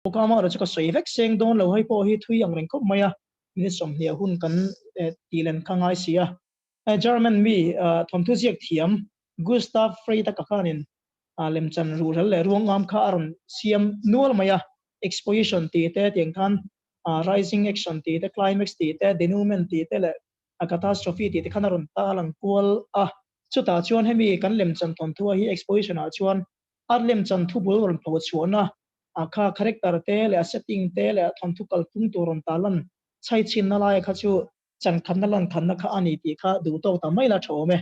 Bawk a, chu ka sawi vek seng dawn lo, hei pawh hi thui ang reng khawp mai a, minute 20 hun kan tih len kha ngai si a. German mi thawmthu ziak thiam Gustav Freytag-a khanin lemchan ruhral leh ruangam kha a rawn siam nual mai a, exposition tih te tiang khan rising action tih te, climax tih te, denouement tih te leh catastrophe tih te khan a rawn tarlang kual a. Chutah chuan hemi kan lemchan thawmthua hi exposition ah chuan a lemchan thubul rawn pho chhuahna a kha character te leh a setting te leh a thawnthu kalphung tur rawn tarlan chhai chhinna laia kha chu chankhatna lankhatna kha a ni tih kha duh tawk ta mai la tha awm e.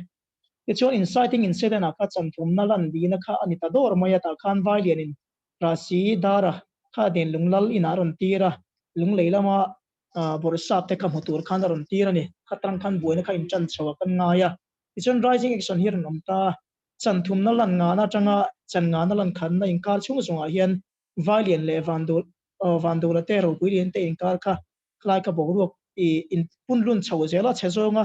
Tichuan inciting incident ah kha chanthumna lan lina kha a ni ta dawr mai a, tah khan Vailianin Rasi Dara kha den lunglal inah a rawn tir a, lunglei lama bawrhsap te kha hmu tur khan a rawn tir a ni. Khatang khan buaina kha intan chho a kan ngai a. Tichuan rising action hi a rawn awm ta a, Chanthumna lan ngana atanga chan ngana lan khatna inkar chhung zawngah hian Vailian leh Vandula te Ropuilian te inkar kha khlai kha boruak i in punlun chho zel a, chhe zawnga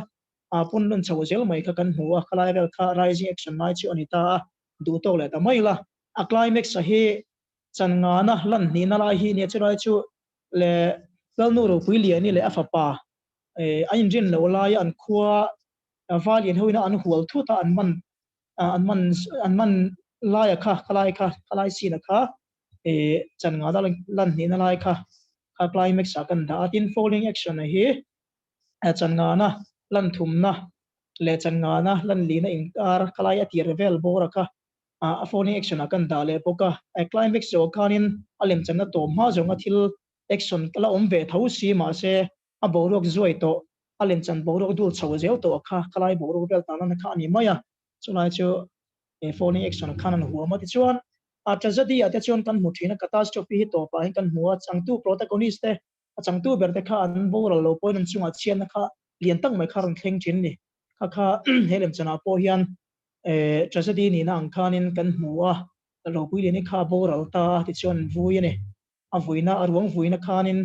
punlun chho zel mai kha kan hmu a, khalai vel kha rising action lai chu a ni ta a, duh tawk leh ta mai la. A climax a hi chan ngana lan hnihna lai hi nia chulai chu leh Lalnu Ropuiliani leh a fapa an inrin loh laia an khua Valian hoin an hual thut a, an man an man an man laia kha khalai kha khalai scene a kha chan nga lan hnihna lai kha kha climax ah kan dah a. Tin falling action a hi chan ngana lan thumna leh chan ngana lan lihna inkar khalai a tir vel bawr a kha a falling action ah kan dah leh bawk a. Climax zawh khanin a lemchanna tawp hma zawnga thil action la awm ve tho si mahse a boruak zuai tawh, a lemchan boruak dul chho zel tawh a kha, khalai boruak vel tan na kha a ni mai a, chulai chu falling action khan an huam a. Tichuan, a tragedy ah te chuan kan hmu thin a, catastrophe hi tawpah hian kan hmu a, changtu protagonist te, a changtu ber te kha an boral lo pawhin an chungah chhiatna kha lian tak mai kha a rawn thleng thin a ni. Kha kha he lemchanah pawh hian tragedy nihna ang khanin kan hmu a, Ropuiliani kha a boral ta a, tichuan an vui a ni. A vuina, a ruang vuina khanin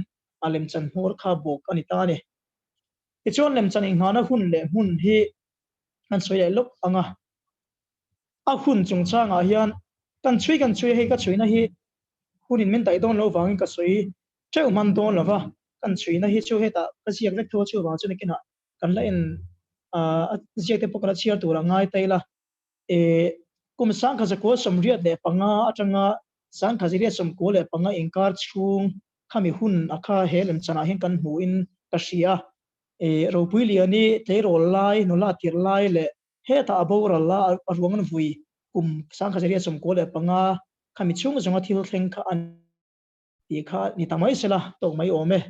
a lemchan hmawr kha bawk a ni ta a ni. Tichuan lemchan inghahna hun leh hmun hi kan sawi leh lawk ang a. A hun chungchangah hian kan chhui kan chhui a, hei ka chhuina hi hunin min daih dawn lo vangin ka sawi teuh hman dawn lo va, kan chhuina hi chu hetah ka ziak vek tho a, chuvang chu nakinah kan la en a ziak te pawh ka la chhiar tur a ngai ta ila. Kum 1985 atanga 1995 inkar chhung khami hun a kha he lemchanah hian kan hmuhin ka hria. Ropui Liani tleirawl lai, nula tirh lai leh hetah a boral a, a ruang an vui kum 1995 khami chhung zawnga thil thleng kha a ni tih kha ni ta mai sela tawk mai awm e.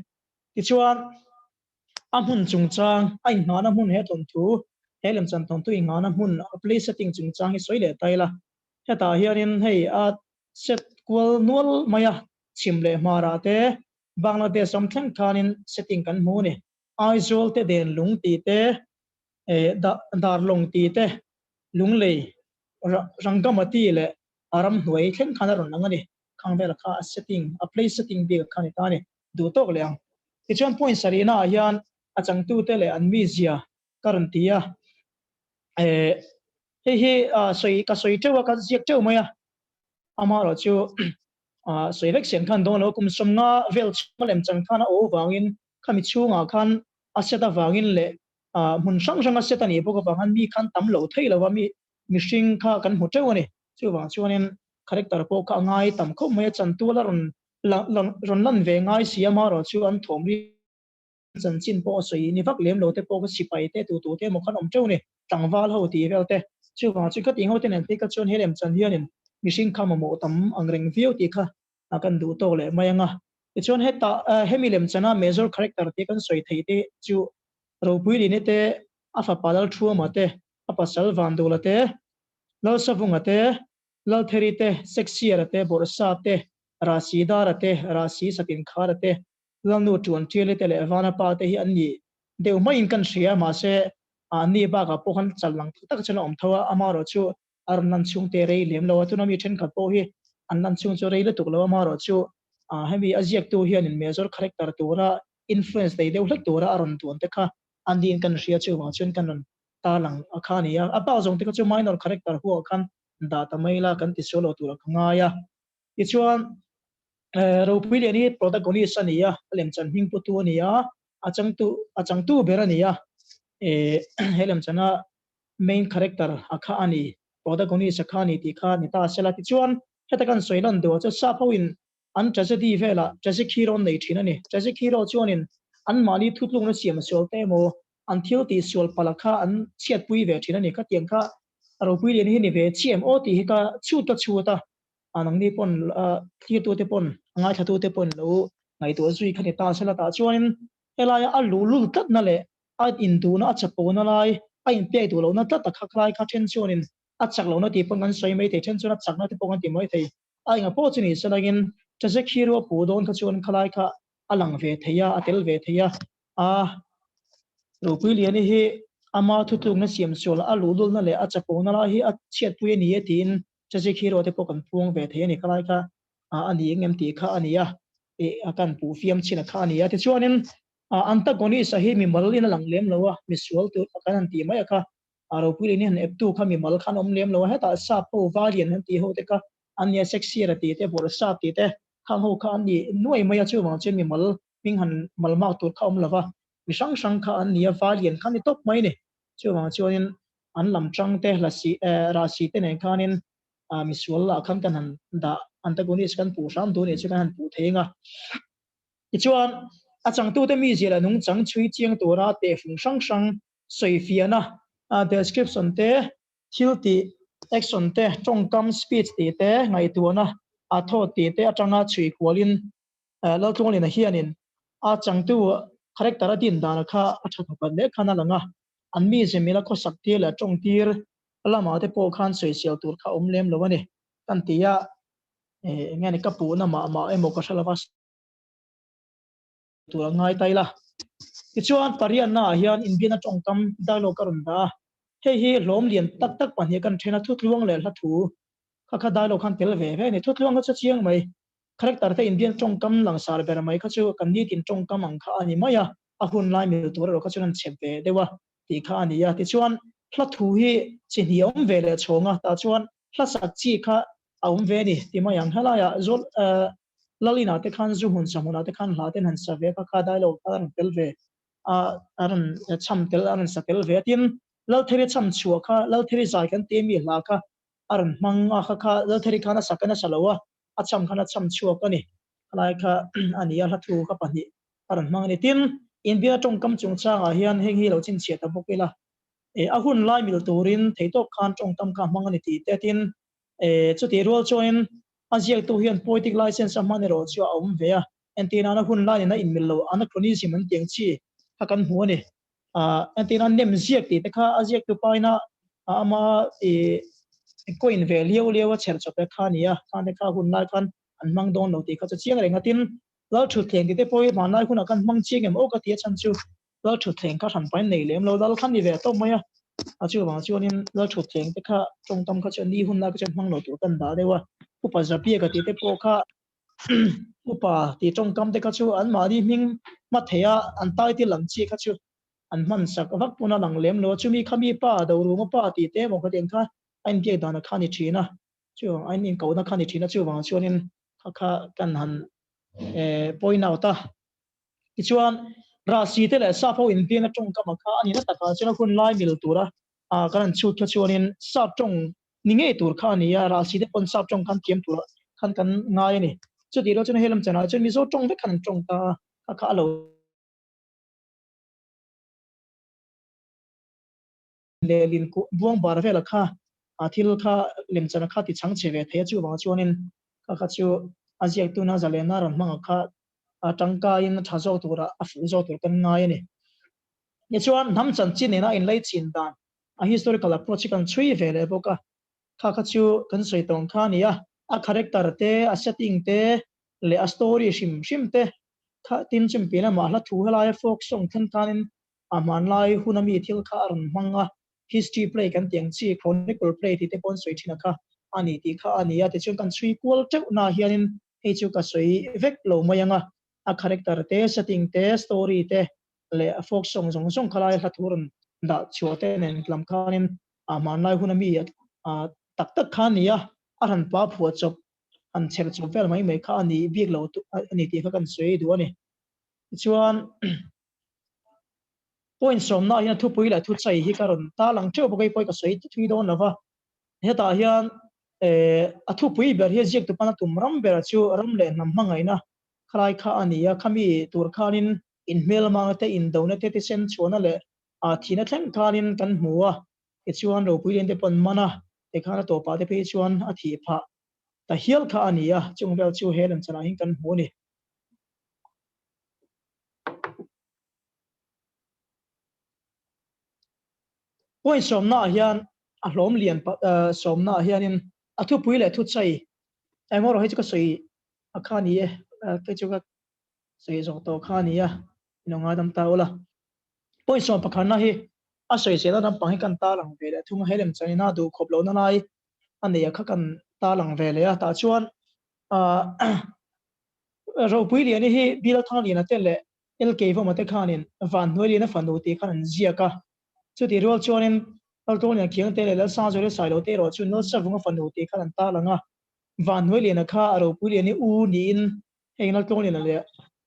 Tichuan, a hmun chungchang, a inngahna hmun he thawnthu, he lemchan thawnthu inngahna hmun, a place setting chungchang hi sawi leh ta ila. Hetah hianin hei a set kual nual mai a, chhim leh hmarah te Bangladesh ram thleng khanin setting kan hmu a ni. Aizawl te den lung tih te, Darlawng tih te, Lunglei, Rangamati leh a ramhnuai thleng khan a rawn lang a ni. Khang vela kha a setting, a place setting bik kha a ni ta a ni. Duh tawk leh ang. Tichuan point sarihna ah hian a changtute leh an mizia ka rawn ti a. Hei hi sawi ka sawi teuh a, ka ziak teuh mai a. Amaherawh chu sawi vek siam khan dawn lo, kum 50 vel chhunga lemchan khan a aw avangin khami chhungah khan a set avangin leh hmun hrang hranga set a nih bawk avang khan mi khan tam lo thei lo va, mi mihring kha kan hmu teuh a ni. Chuvang chuanin character pawh kha a ngai tam khawp mai a, chantual a rawn rawn lan ve ngai si a, amaherawh chu an thawm ri Chanchin pawh a sawi ni vak lem lo te pawh ka sipai te tu tu te emaw khan awm teuh ni, tlangval ho tih vel te. Chuvang chu ka tih ngho te nen phei kha chuan he lemchan hianin mihring kha mamawh tam ang reng viau tih kha kan duh tawk leh mai ang a. Tichuan hetah hemi lemchana major character te kan sawi thei te chu Ropuiline te, a fapa Lalthuama te, a pasal Vandula te, Lalsavunga te, Laltheri te, Sexiara te, Bawrhsa te, Rahsi Dara te, Rahsi Satinkhara te, Lalnu Tuan Tiali te leh Vana pa te hi an ni deuh maiin kan hria, mahse anni bakah pawh khan chal lang tak tak chuan a awm tho a, amaherawh chu a rawn lan chhung te rei lem lo a, tuna mi thenkhat pawh hi an lan chhung chu rei lutuk lo, amaherawh chu hemi a ziaktu hianin major character tura influence nei deuh hlek tura a rawn duan te kha an niin kan hria, chuvang chuan kan rawn tarlang a kha a ni a, a bak zawng te kha chu minor character huah khan dah ta mai la kan ti sual lo tur a ka ngai a, tichuan. Ropui Lian hi protagonist a ni a, a lemchan hming putu a ni a, a changtu a changtu ber a ni a, he lemchana main character a kha a ni, protagonist a kha a ni tih kha ni ta sela. Tichuan, heta kan sawi lan duh ah chuan sap hoin an tragedy velah tragic hero an nei thin a ni. Tragic hero chuanin anmahni thutlukna siam sual te emaw, an thil tih sual palh kha an chhiatpui ve thin a ni. Khatiang kha Ropui Lian hi ni ve chiah em aw tih hi ka chhut a chhut a. A nangni pawn thlirtute pawn, a ngaithlatute pawn lo ngaihtuah zui kha ni ta sela tah chuanin helaia a luhlul tlatna leh a induhna a chapona lai, a inpek duh lohna tlat a khak lai kha then chuanin a chak lohna tih pawn kan sawi mai thei, then chuan a chakna te pawh kan ti mai thei. A enga pawh chu ni selangin Tragic Hero a puh dawn kha chuan khalai kha a lang ve thei a, a tel ve thei a. A Ropui Liani hi ama thutlukna siam sual a luhlulna leh a chapona lai hi a chhiatpui a ni e tiin Tragic Hero te pawh kan puang ve thei a ni. Khalai kha a ni eng em tih kha a ni a, ih kan puh fiam chin a kha a ni a. Tichuanin antagonist a hi mimal in a lang lem lo a, misual tur kan han tih mai a kha, Ropui Liani han eptu kha mimal khan awm lem lo a, hetah sap ho Valian han tih ho te kha an nia, Shakespeare a tih te, Bawrhsap tih te khang ho kha an ni nuai mai a, chuvang chuan mimal hming han malmak tur kha awm lo va, mi hrang hrang kha an ni a, Valian kha an ni tawp mai a ni. Chuvang chuanin an lam tang te, lasi eh rahsi te nen khanin ah misual lah khan kan han dah antagonist kan puh hram duh nih chu kan han puh thei ang a. Tichuan, a changtute mizia leh nungchang chhui chiang tura tehfung hrang hrang sawifiahna description te, thil tih action te, tawngkam speech tih te, ngaihtuahna a thawt tih te atanga chhui kualin Laltluanglina hianin a changtu character a din dana kha a tha thawkhat hle khan a lang a. An mize mila khawsak tir leh tawng tir lamah te pawh khan sawisel tur kha awm lem lo a ni. Kan ti a, eng nge ni ka puhna mah mah emaw ka hre lova tur a ngai ta ila. Tichuan pariatna ah hian inbiakna tawngkam dialogue a rawn dah a, hei hi hlawm lian tak tak pahnih kan then a, thutluang leh hla thu kha kha dialogue khan tel ve ve a ni. Thutluang kha chu chiang mai, character te inbiakna tawngkam langsar ber mai kha chu kan nitin tawngkam ang kha a ni mai a, a hun lai mil tur erawh kha chuan an chep ve deuh a tih kha a ni a. Tichuan hla thu hi chi hnih a awm ve leh chhawng a, tah chuan hla sak chi kha a awm ve a ni ti mai ang. Helaiah zawl Lalina te khan zu hmun sa hmunah te khan hla ten han sa ve kha kha dailo kha a rawn tel ve a, a rawn chham tel a rawn sa tel ve a. Tin, Laltheri chham chhuah kha Laltheri zai kan ti ami hla kha a rawn hmang a, kha kha Laltheri khan a sak a nasa lo a, a chham khan a chham chhuak a ni. Khalai kha a ni a, hla thu kha pahnih a rawn hmang a ni. Tin, India tawngkam chungchangah hian heng hi lo chhinchhiah ta bawk ila, a hun lai mil turin theihtawp khan tawngkam kha a hmang a ni tih te tin, chutih rual chuanin a ziaktu hian poetic license a hman erawh chu a awm ve a, entirnan a hun lai nena inmil lo anachronism an tih ang chi kha kan hmu a ni. Entirnan nem ziak tih te kha a ziaktu paina ama coin ve liau liau a chherh chawp te kha a ni a, khang te kha a hun lai khan an hmang dawn lo tih kha chu chiang reng a. Tin, Lalthutthleng tih te pawh hi hmanlai hunah khan hmang chiang em aw ka ti a chhan chu Lalthutthleng kha hran pain nei lem lo lal kha ni ve tawp mai a, a chuvang chuanin Lalthutthleng te kha tawngtam kha chuan ni hun lai kha chuan hmang lo tur kan dah deuh a, Upa Zabiaka tih te pawh kha Upa tih tawngkam te kha chu anmahni hming hma thei a an title ang chi kha chu an hman sak vak pawn a lang lem lo a, chumi kha mi pa Dorunga pa tih te emaw khatiang kha a inbiak dan kha a ni thin a, chuvang a inkohna kha a ni thin a, chuvang chuanin kha kha kan han point out a. Tichuan, Rasi te leh Sap ho inbiakna tawngkam a kha a nihna takah chuan a hun lai mil tura kan han chhut kha chuanin Sap tawng ni ngei tur kha a ni a, Rasi te pawn Sap tawng khan thiam turah khan kan ngai a ni. Chutih rual chuan helam chanah chuan Mizo tawng vek khan an tawng ta a, kha kha a lo. Lehlin buang bar vela kha a thil kha lemchana kha ti chhang che ve thei a, chuvang chuanin kha kha chu a ziaktuna zalena rawn hmanga kha a tangkaiin a tha zawk tura a fuh zawk tur kan ngai a ni. Tichuan hnam chanchin nena inlei chin dan a historical approach hi kan chhui ve leh bawk a, kha kha chu kan sawi tawng kha a ni a, a character te, a setting te leh a story hrim hrim te kha tin chumpi lamah hla thu helaia folk song then khanin a hmanlai huna mi thil kha a rawn hmang a, history play kan tih ang chi, chronicle play tih te pawh an sawi thin a kha a ni tih kha a ni a, tichuan kan chhui kual teuh na hianin hei chu ka sawi vek lo mai ang a, a character te, setting te, story te leh a folk song zawng zawng kha lai hla thu rawn dah chhuah te nen lam khanin a hmanlai huna mi tak tak kha a ni a, a hran pa phuah chawp. han chher chawp vel mai mai kha a ni bik lo a ni tih kha kan sawi duh a ni. Tichuan point sawmna ah hian thupui leh thuchai hi ka rawn ta lang teuh bawk a, hei pawh hi ka sawi thui dawn lo va. Hetah hian a thupui ber hi ziak tupan a tum ram ber chu ram leh hnam hmangaihna khalai kha a ni a, khami tur khanin inhmelmangna te, indona te, thisen chhuahna leh thihna thleng khanin kan hmu a, tichuan ropui lian te pawh an man a, tikhan a tawpah te phei chuan a thih phah ta hial kha a ni a, chung vel chu he lemchanah hian kan hmu a ni. Point sawmnaah hian a hlawm lian sawmnaah hianin a thupui leh thuchai eng erawh hi chu ka sawi a kha ni e, kei chu ka sawi zawk tawh kha a ni a, in lo ngaidam ta ula. Point sawm pakhatna hi a sawi zela lampang hi kan tarlang ve leh thung a, he lemchanina duh khawp lohna lai a nei a kha kan tarlang ve leh a, tah chuan Ropui Liani hi Bill Thangliana te leh LK Vawma te khanin Vanhnuailiana fanu tih khan an ziak a. Chutih rual chuanin Laltawliana Khiangte leh Lalsangzuala Sailo te erawh chu Nalsavunga fanu tih khan an tarlang a. Vanhnuailiana kha a Ropui Liani u niin heng Laltawliana leh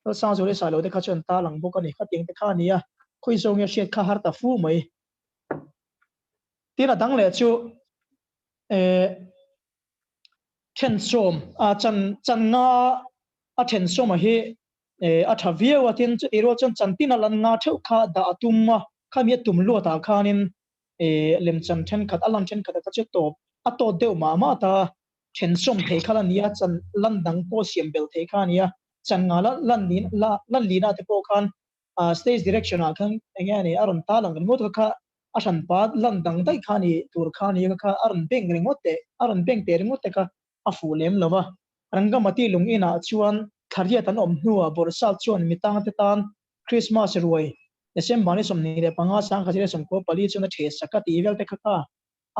Lalsangzuala Sailo te kha chu an tarlang bawk a ni. Khatiang te kha a ni a, khawi zawng nge hriat kha har ta fu mai. Tin a dang leh chu eh. Thensawm a chan chan nga a thensawm a hi a tha viau a, tin chutih rual chuan chan tin a lan nga theuh kha dah a tum a, khami a tum luat ah khanin lemchan thenkhat a lan thenkhat a kha chu tawp a tawt deuh mah mah ta, thensawm thei kha la nia, chan lan dang pawh siam belh thei kha a nia, chan nga lan lan lina te pawh khan Stage direction ah khan enge a ni a rawn ta lang ringawt kha kha a hran pa lan dang daih kha ni tur kha ni kha kha a rawn beng ringawt teh a rawn beng teh ringawt te kha a fuh lem lo va. Rangamati lung inah chuan thlariat an awm hnuah Bawrhsap chuan mitang te tan Christmas ruai December ni 25 1994 chuan a ṭhe sak a tih vel te kha kha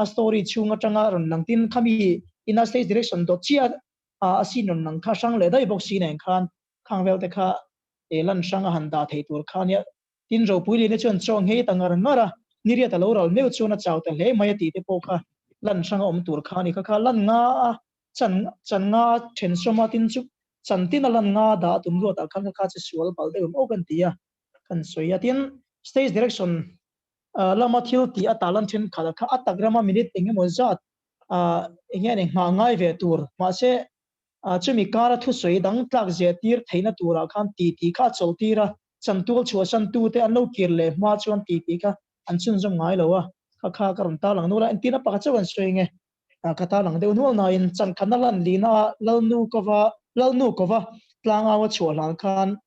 a story chhung atanga rawn lang tin khami ina stage direction dawt chiah a scene rawn lang kha hrang leh daih bawk si nen khan khang vel te kha he lan hrang a han dah thei tur kha nia. Tin, Ropui Liana chuan chaw nghei ta ngar ngar a, niriat a lo ral meuh chuan a chau ta hle mai a tih te pawh kha lan hrang a awm tur kha a ni. Kha kha lan nga a chan chan nga then sawm a, tin chu chan tin a lan nga dah a tum luat ah khan kha kha che sual bal deuh em aw kan ti a, kan sawi a. Tin, stage direction lama thil tih a tah lan thenkhat ah kha a tak rama minute eng emaw zat eng nge ni nghah ngai ve tur mahse Chumi kara thusawi dang tlak zia tir theihna turah khan titi kha a chawl tir a, chantual chhuahsan tute an lo kir leh hma chuan titi kha an chhunzawm ngai lo a, kha kha ka rawn tarlang nual a, entirna pakhat chauh an sawi nge, ka tarlang deuh nual nain chankhatna lan lihna ah Lalnu kova Lalnu kova tlangau a chhuah hlan khan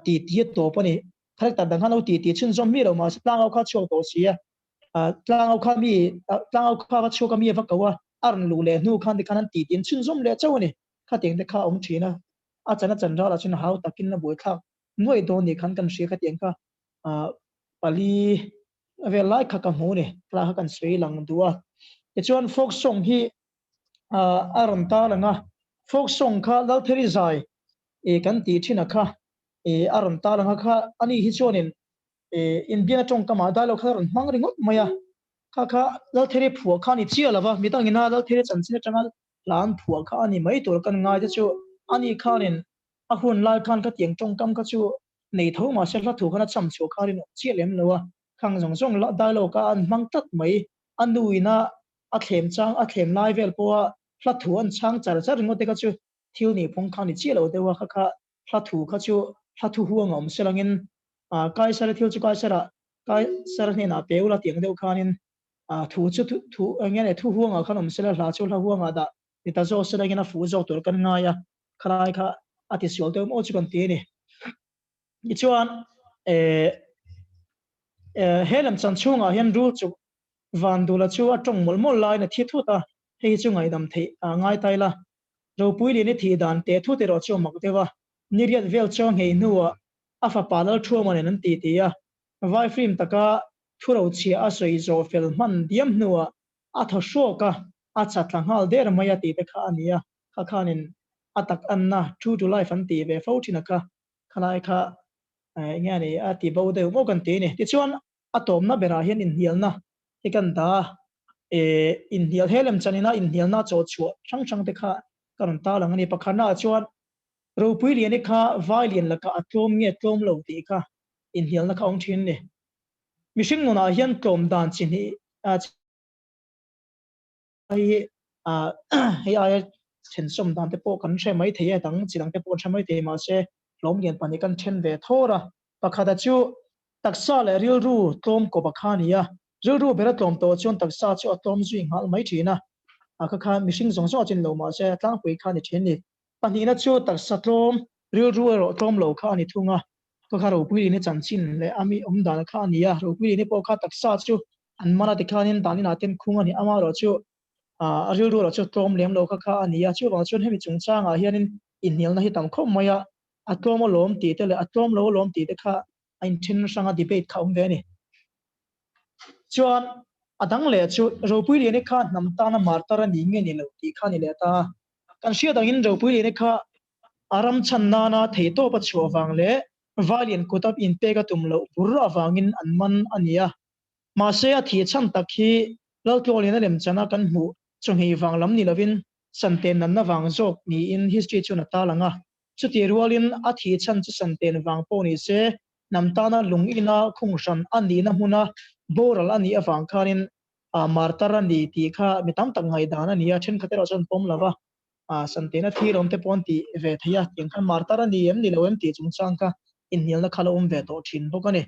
titi a tawp a ni, character dang khan lo titi chhunzawm mi lo mahse tlangau kha a chhuak tawh si a, Tlangau kha mi tlangau kha va chhuak a mi a va ko a, a rawn luh leh hnu khan tikhan an tih tin chhunzawm leh chauh a ni. Khatiang te kha a awm thin a, a chan a chan ral ah chuan hau takin a buaithlak nuaih dawn ni khan kan hria khatiang kha pali vel lai kha ka hmu a ni, tla kha kan sawi lang duh a. Tichuan folk song hi a rawn tar ang a, folk song kha Laltheri zai kan tih thin a kha a rawn tar ang a kha ani hi chuanin Indian atawngkamah dialogue kha a rawn hmang ringawt mai a, kha kha Laltheri phuah kha a ni chiah lo va, midangina Laltheri chanchin atanga hla an phuah kha a ni mai tur kan ngai te chu ani khanin a hun lai khan ka tiang tawngkam kha chu nei tho mahse hla thu khan a cham chhuah kha a rinawm chiah lem lo a, khang zawng zawng dialogue a an hmang tlat mai, a nuina a thlem chang a thlem lai vel pawha hla thu an chhang char char ringawt te kha chu thil nih phung kha a ni chiah lo deuh a, kha kha hla thu kha chu hla thu huang a awm selangin Kaisara thil chu Kaisara Kaisara hnenah pe ula tih ang deuh khanin thu chu thu eng nge thu huangah khan awm sela hla chu hla huangah dah ni ta zawk sela engin a fuh zawk tur kan ngai a, khalai kha a ti sual deuh maw chu kan ti a ni. Tichuan he lemchan chhungah hian rul chu Vandula chu a tawng mawlh mawlh laiin a thi thut a, hei hi chu ngaihdam theih ngai ta ila. Ropui Liani thih dan teh thut erawh chu a mak deuh a, niriat vel chaw nghei hnuah a fapa Lalthuama nen an titi a, vai film taka thurochhiah a sawi zawh fel hman diam hnuah a thaw hrawk a, a chatla nghal der mai a tih te kha a ni a, kha khanin a tak anna true to life an tih ve fo thin a kha, khalai kha eng nge a ni a ti bo deuh maw kan ti a ni. Tichuan a tawmna berah hian inhnialna hi kan dah a, inhnial he lemchanina inhnialna chaw chhuah hrang hrang te kha. ka rawn tarlang a ni. Pakhatnaah chuan Ropui Liani kha Vai Lian lakah a tlawm nge tlawm lo tih kha inhnialna kha a awm thin a ni. Mihring nunah hian tlawm dan chi hnih hi hei aia thensawm dan te pawh kan hre mai thei a, dang chi dang te pawh kan hre mai thei mahse hlawm lian pahnih kan then ve thawr a. Pakhata chu taksa leh rilru tlawm kawp a kha a ni a, rilru bera tlawm tawh chuan taksa chu a tlawm zui nghal mai thin a, a kha kha mihring zawng zawng a chin lo mahse a tlangpui kha a ni thin a ni. Pahnihna chu taksa tlawm, rilru erawh tlawm lo kha a ni thung a, ka kha Ropuilini chanchin leh a mi awm dan kha a ni a, Ropuilini pawh kha taksa chu an man a tikhanin dan inah ten khung a ni, amaherawh chu a rilru erawh chu tlawm lem lo kha kha a ni a, chuvang chuan hemi chungchangah hianin inhnialna hi tam khawp mai a, a tlawm alawm tih te leh a tlawm lo alawm tih te kha a inthen hrang a debate kha a awm ve a ni. Chuan a dang leh chu Ropuiliani kha hnam tana martar a ni nge ni lo tih kha a ni leh ta a, kan hriat angin Ropuiliani kha a ram chhan nana theihtawp a chhuah vang leh Valian kut a inpek a tum loh bur avangin an man a ni a. Mahse a thih chhan tak hi Laltlawliana lemchana kan hmuh chawhngei vang lam ni lovin Santen nanna vang zawk niin history chuan a tarlang a. Chutih rualin a thih chhan chu Santen vang pawh ni se hnam tana lung ina khung hran a nihna hmuna boral a nih avang khanin martar a ni tih kha mi tam tak ngaihdan a ni a, thenkhat erawh chuan pawm lo va. A Santena thil awm te pawh an ti ve thei a, tiang khan martar a ni em ni lo em tih chungchang kha inhnialna kha la awm ve tawh thin bawk a ni.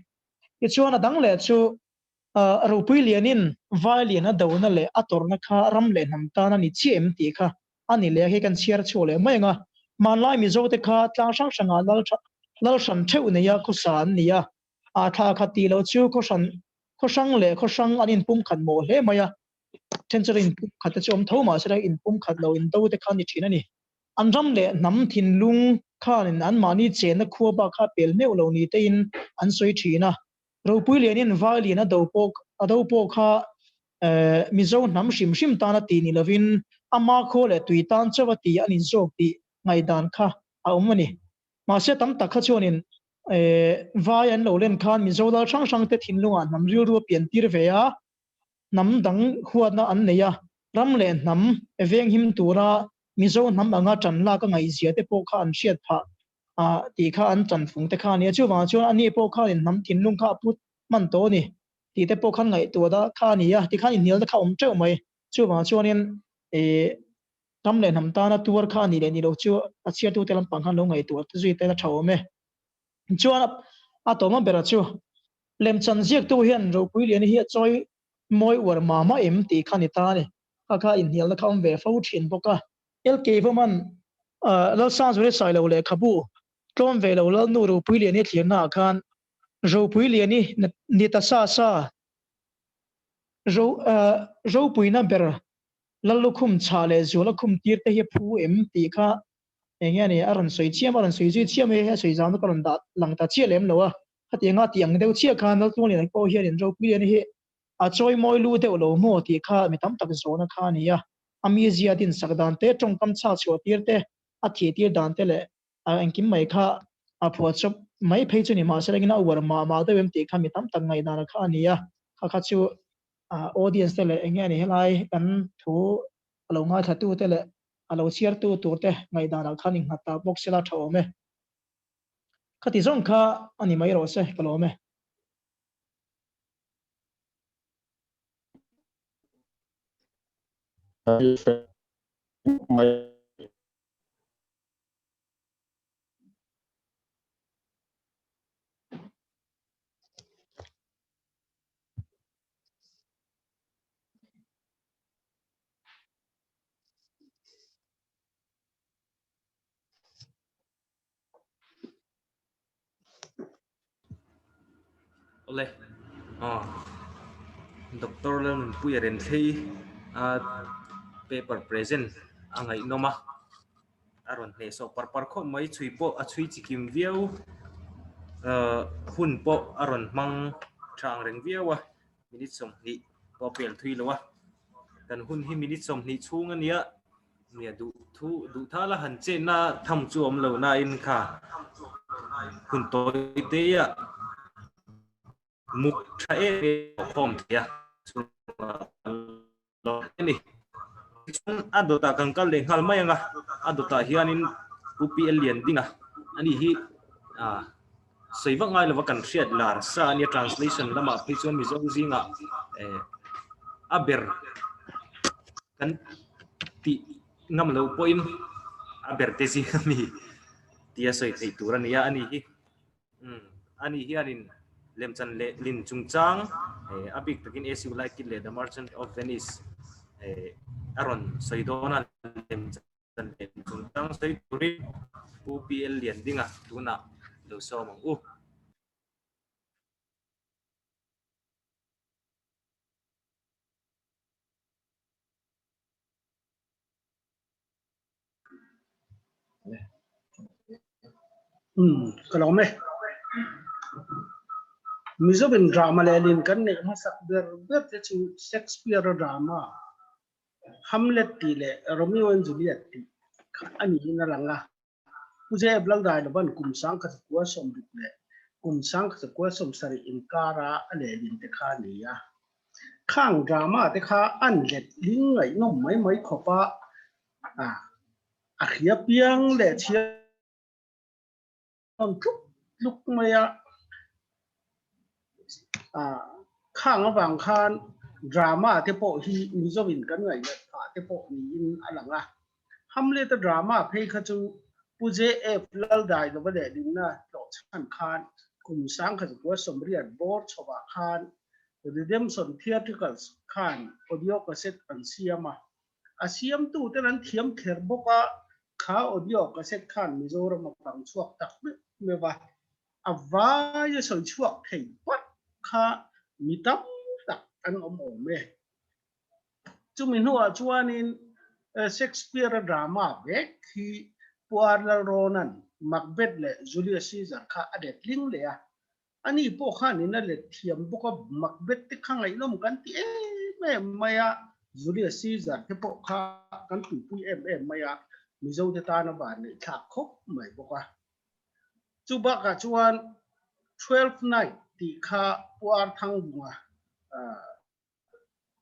Tichuan a dang leh chu Ropui Lianin Vai Lian a dona leh a tawrhna kha ram leh hnam tan a ni chiah em tih kha a ni leh a, hei kan chhiar chhuak leh mai ang a. Hmanlai Mizo te kha tlang hrang hrangah lal lal hran theuh neia khawsa an ni a, a thla khat tih loh chu khaw hran khaw hrang leh khaw hrang an inpumkhat mawh hle mai a. Then chu in pumkhat te chu awm tho mahse in pumkhat lo in do te kha ni thin a ni. An ram leh hnam thinlung khanin an mahni chenna khua bak kha pel meuh lo ni tein an sawi thin a. Ropui lianin vai lian a do pawh a do pawh kha Mizo hnam hrim hrim tana ti ni lovin ama khaw leh tui tan chauh a ti a ni zawk tih ngaihdan kha a awm a ni. Mahse tam tak kha chuanin vai an lo len khan Mizo lal hrang hrang te thinlungah hnam rilru a pian tir ve a, hnam dang huatna an nei a, ram leh hnam venghim tura Mizo hnam anga ṭan lak a ngaihzia te pawh kha an hriat phah a tih kha an ṭan fung te kha a ni a. Chuvangah chuan ani pawh khanin hnam thinlung kha a put hman tawh a ni tih te pawh khan ngaihtuah da kha a ni a, tikhan inhnial te kha a awm teuh mai. Chuvangah chuanin ih ram leh hnam tana tuar kha a nih leh nih loh chu a chhiartute lampang khan lo ngaihtuah zui tel a tha awm e. Chuan a tawma bera chu Lemchan ziaktu hian Ropui Liani hi a chawi mawi uar mah mah em tih kha ni ta a ni. Kha kha inhnialna kha awm ve fo thin bawk a. LK Vawman Lalsangzuali Sailo lehkhabu tlawm ve lo Lalnu Ropui Liani thlirnaah khan Ropui Liani ni ta sa sa Ropuina ber Lallukhum chhah leh Zuala khum tir te hi phu em tih kha eng nge a ni a rawn sawi chiam a rawn sawi zui chiam mai a, sawi zau na ka rawn dah lang ta chiah lem lo a. Khatianga tih ang deuh chiah khan Laltluangliana pawh hianin Ropuiliana hi a chawi mawi lu deuh lo maw tih kha mi tam tak zawhna kha a ni a. A mizia dinsak dan te, tawngkam chhak chhuah tir te, a thih tir dan te leh a engkim mai kha a phuahchawp mai phei chu ni mahse rengin a uar mah mah deuh em tih kha mi tam tak ngaihdana kha a ni a. Kha kha chu audience te leh eng nge ni helai kan thu a lo ngaithlatu te leh a lo chhiartu tur te ngaihdanah khan innghat ta bawk sela tha awm e. Khati zawng kha a ni mai rawh se, ka lawm e. Awle aw Doctor Lalnunpuia Remthlei a paper present a ngaihnawm a a rawn hnehsawh par par khawp mai chhui pawh a chhui chikim viau ahh hun pawh a rawn hmang tha ang reng viau a minute 20 pawh a pel thui lo a kan hun hi minute 20 chhung a nia. Nia duh thu duh tha la han chenna tham chu awm lo na in kha hun tawi te a muk tha em em khawm thei a chu lo ni. Tichuan a dawtah kan kal leh nghal mai ang a, a dawtah hianin Pu PL Liandinga ani hi sawi vak ngai lova kan hriat lar sa ania translation lamah phei chuan Mizo zingah a ber kan tih ngam loh pawhin a ber te zing ami tia sawi theih tur a nia ani hi. Umm ani hianin lemchan leh lin chungchang a bik takin As You Like It leh The Merchant of Venice a rawn sawi dawn a, lemchan leh lin chungchang sawi turin Pu PL Liandinga tunah lo sawm ang u. Ka lawm e. Mizovin drama leh lin kan neih hmasak ber ber te chu Shakespeare-a drama Hamlet tih leh Romeo and Juliet tih kha a niin a lang a. Pu JF Laldailovan'n kum 1960 leh kum 1970 inkara a lehlin te kha a ni a. Khang drama te kha an letling ngaihnawm mai mai khawp a, a hria piang leh chhiar nawn tluk tluk mai a. Khang avang khan drama te pawh hi Mizoin kan ngaihnaih phah te pawh niin a lang a. Hamlet-a drama phei kha chu Pu JF Laldailova leh Lingna tlawhchhan khan kum 1980 bawr chhovah khan Redemption Theatricals khan audio cassette an siam a. A siamtuten an thiam kher bawk a, kha audio cassette khan Mizoram a kang chhuak tak meuh meuh a. A vaia sawi chhuak thei pat kha mi tam tak an awm awm e. Chumi hnuah chuanin Shakespeare-a drama vek hi Pu Arnold Ronan Macbeth leh Julius Caesar kha a let tling leh a. Ani pawh khanin a let thiam bawk a, Macbeth te kha ngaihnawm kan ti em em mai a, Julius Caesar te pawh kha kan tuipui em em mai a, Mizote tana vanneih thlak khawp mai bawk a. Chu bakah chuan Twelfth Night tih kha Pu Arthangbunga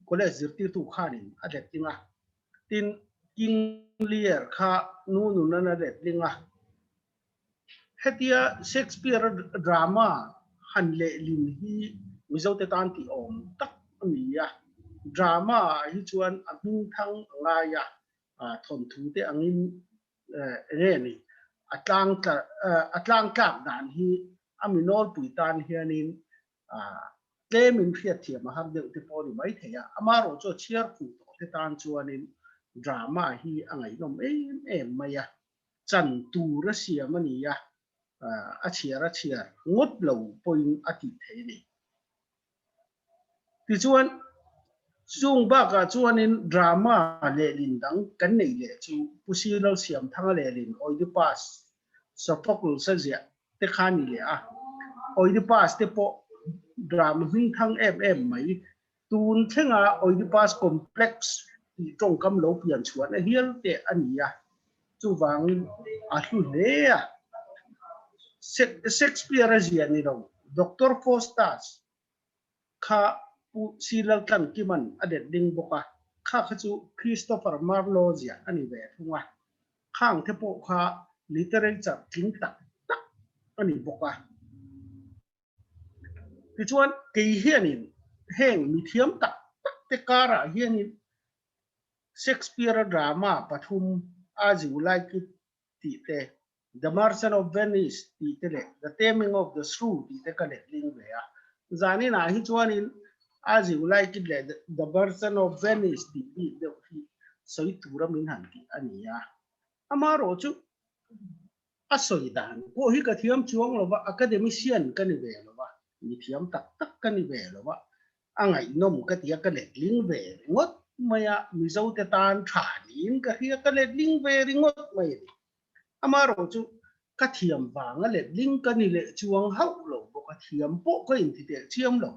college zirtirtu khanin a letling a, tin King Lear kha nu nunan a letling a. Hetia Shakespeare-a drama han lehlin hi Mizote tan tih awm tak a ni a, drama ah hi chuan a hmingthang a ngai a, thawnthu te angin enge ni a tlang a tlang tlak dan hi a mi nawlpui tan hianin tlemin hriatthiam a har deuh te pawh a ni maithei a, amaherawh chu a chhiar fuh tawh te tan chuanin drama hi a ngaihnawm em em mai a, chan tur a siam a ni a, a chhiar a chhiar ngawt lo pawhin a tih theih a ni. Tichuan, chung bakah chuanin drama lehlin dang kan neih leh chu Pu Sir Lalsiamthanga lehlin Oedipus Sophocles a ziah te kha a ni leh a. Oedipus te pawh drama hmingthang em em mai. Tun thlenga Oedipus complex tih tawngkam lo pian chhuahna hial te a ni a. Chuvangin a hlu hle a. Shakespeare-a ziah ni lo, Doctor Faustus kha Pu Si Laltlankima'n a det ding bawk a, kha kha chu Christopher Marlowe ziah a ni ve thung a. Khang te pawh kha literature tling tak tak a ni bawk a. Tichuan, kei hianin heng mithiam tak tak te karah hianin Shakespeare-a drama pathum As You Like It tih te, The Merchant of Venice tih te leh The Taming of the Shrew tih te ka letling ve a. Zaninah hi chuanin As You Like It leh The Merchant of Venice tih bik deuh hi sawi tura min han tih a ni a. Amaherawh chu a sawi dan pawh hi ka thiam chuang lo va, academician ka ni ve lo va, mi thiam tak tak ka ni ve lo va, A ngaihnawm ka ti a, ka letling ve ringawt mai a, Mizote tan tha niin ka hria, ka letling ve ringawt mai a ni. Amaherawh chu ka thiam vanga letling ka ni leh chuang hauh lo bawk a, thiam pawh ka inti teh chiam lo.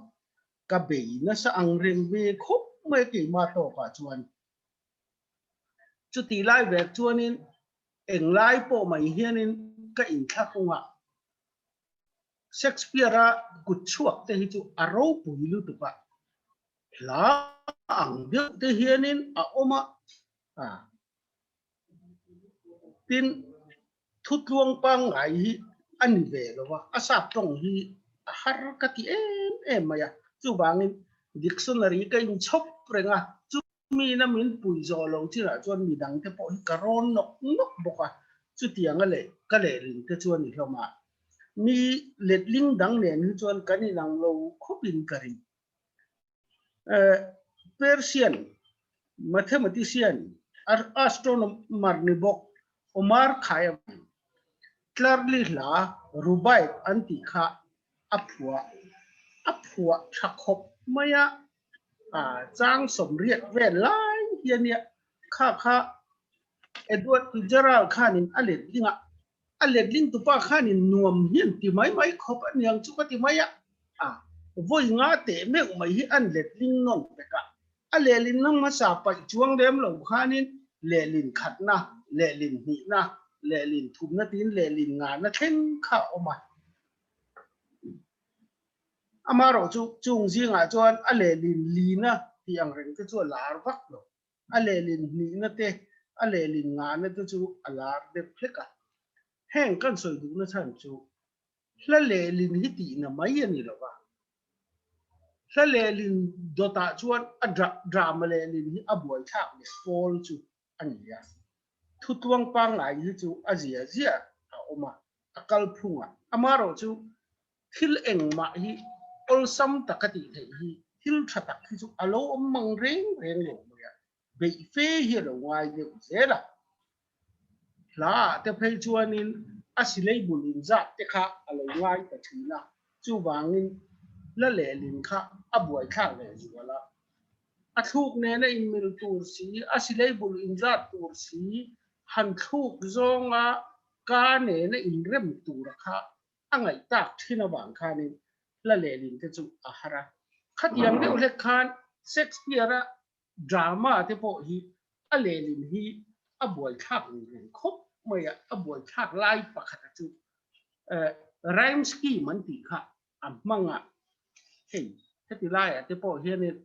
Ka bei nasa ang reng ve khawp mai a keimah tawkah chuan. Chutih lai vek chuanin englai pawh mai hianin ka inthlakung a, Shakespeare-a kut chhuak te hi chu a ropui lutuk a, hla ang deuh te hianin a awm a, A tin thutluang pangngai hi a ni ve lo a, a sap tawng hi a har ka ti em em mai a, chuvangin dictionary ka inchhawp reng a, chumi na min pui zawh lo chinah chuan midang te pawh hi ka rawn nawk nawk bawk a, chutianga leh ka lehling te chuan i hlawm a, mi letling dang nen hi chuan kan inang lo khawpin ka ring. Persian mathematician astronomer ni bawk Omar Khayyam Tlarli hla Rubaiyat an tih kha a phuah a phuah tha khawp mai a, chang 80 vel lai hi a nia. Kha kha Edward Fitzgerald khanin a letling a, A letling tupa khanin nuam hian ti mai mai khawp a niang chu ka ti mai a, a vawi nga teh meuh mai hi an letling nawn pek a, a lehlin na hmasa paih chuang lem lo khanin lehlin khatna, lehlin hnihna, lehlin thumna tiin lehlin ngana thleng kha a awm a. Amaherawh chu chung zingah chuan a lehlin lina tih ang reng te chu a lar vak lo. A lehlin hnihna te, a lehlin ngahna te chu a lar deuh hlek a. Heng kan sawi duhna chhan chu hla lehlin hi tihna mai a ni lo va. Hla lehlin dawtah chuan a drama lehlin hi a buaithlak leh pawl chu a ni a. Thutuang pangngai hi chu a zia zia a awm a, a kalphung a. Amaherawhchu chu Thil engmah hi awlsam taka tih theih hi thil tha tak hi chu a lo awm mang reng reng lo mai a, beih fe hi a lo ngai deuh zel a. Hla ah te phei chuanin a silei bul inzat te kha a lo ngai ta thin a, chuvangin la lehlin kha a buaithlak leh zual a. A thluk nena inmil tur si, a silei bul inzat tur si, han thluk zawnga ka nena inrem tura kha a ngaih tak thin avang khanin hla lehlin te chu a har a. Khatiang deuh hlek khan Shakespeare-a drama te pawh hi a lehlin hi a buaithlak ang reng khawp mai a, a buaithlak lai pakhata chu rhyme scheme an tih kha a hmang a. Hei heti laiah te pawh hianin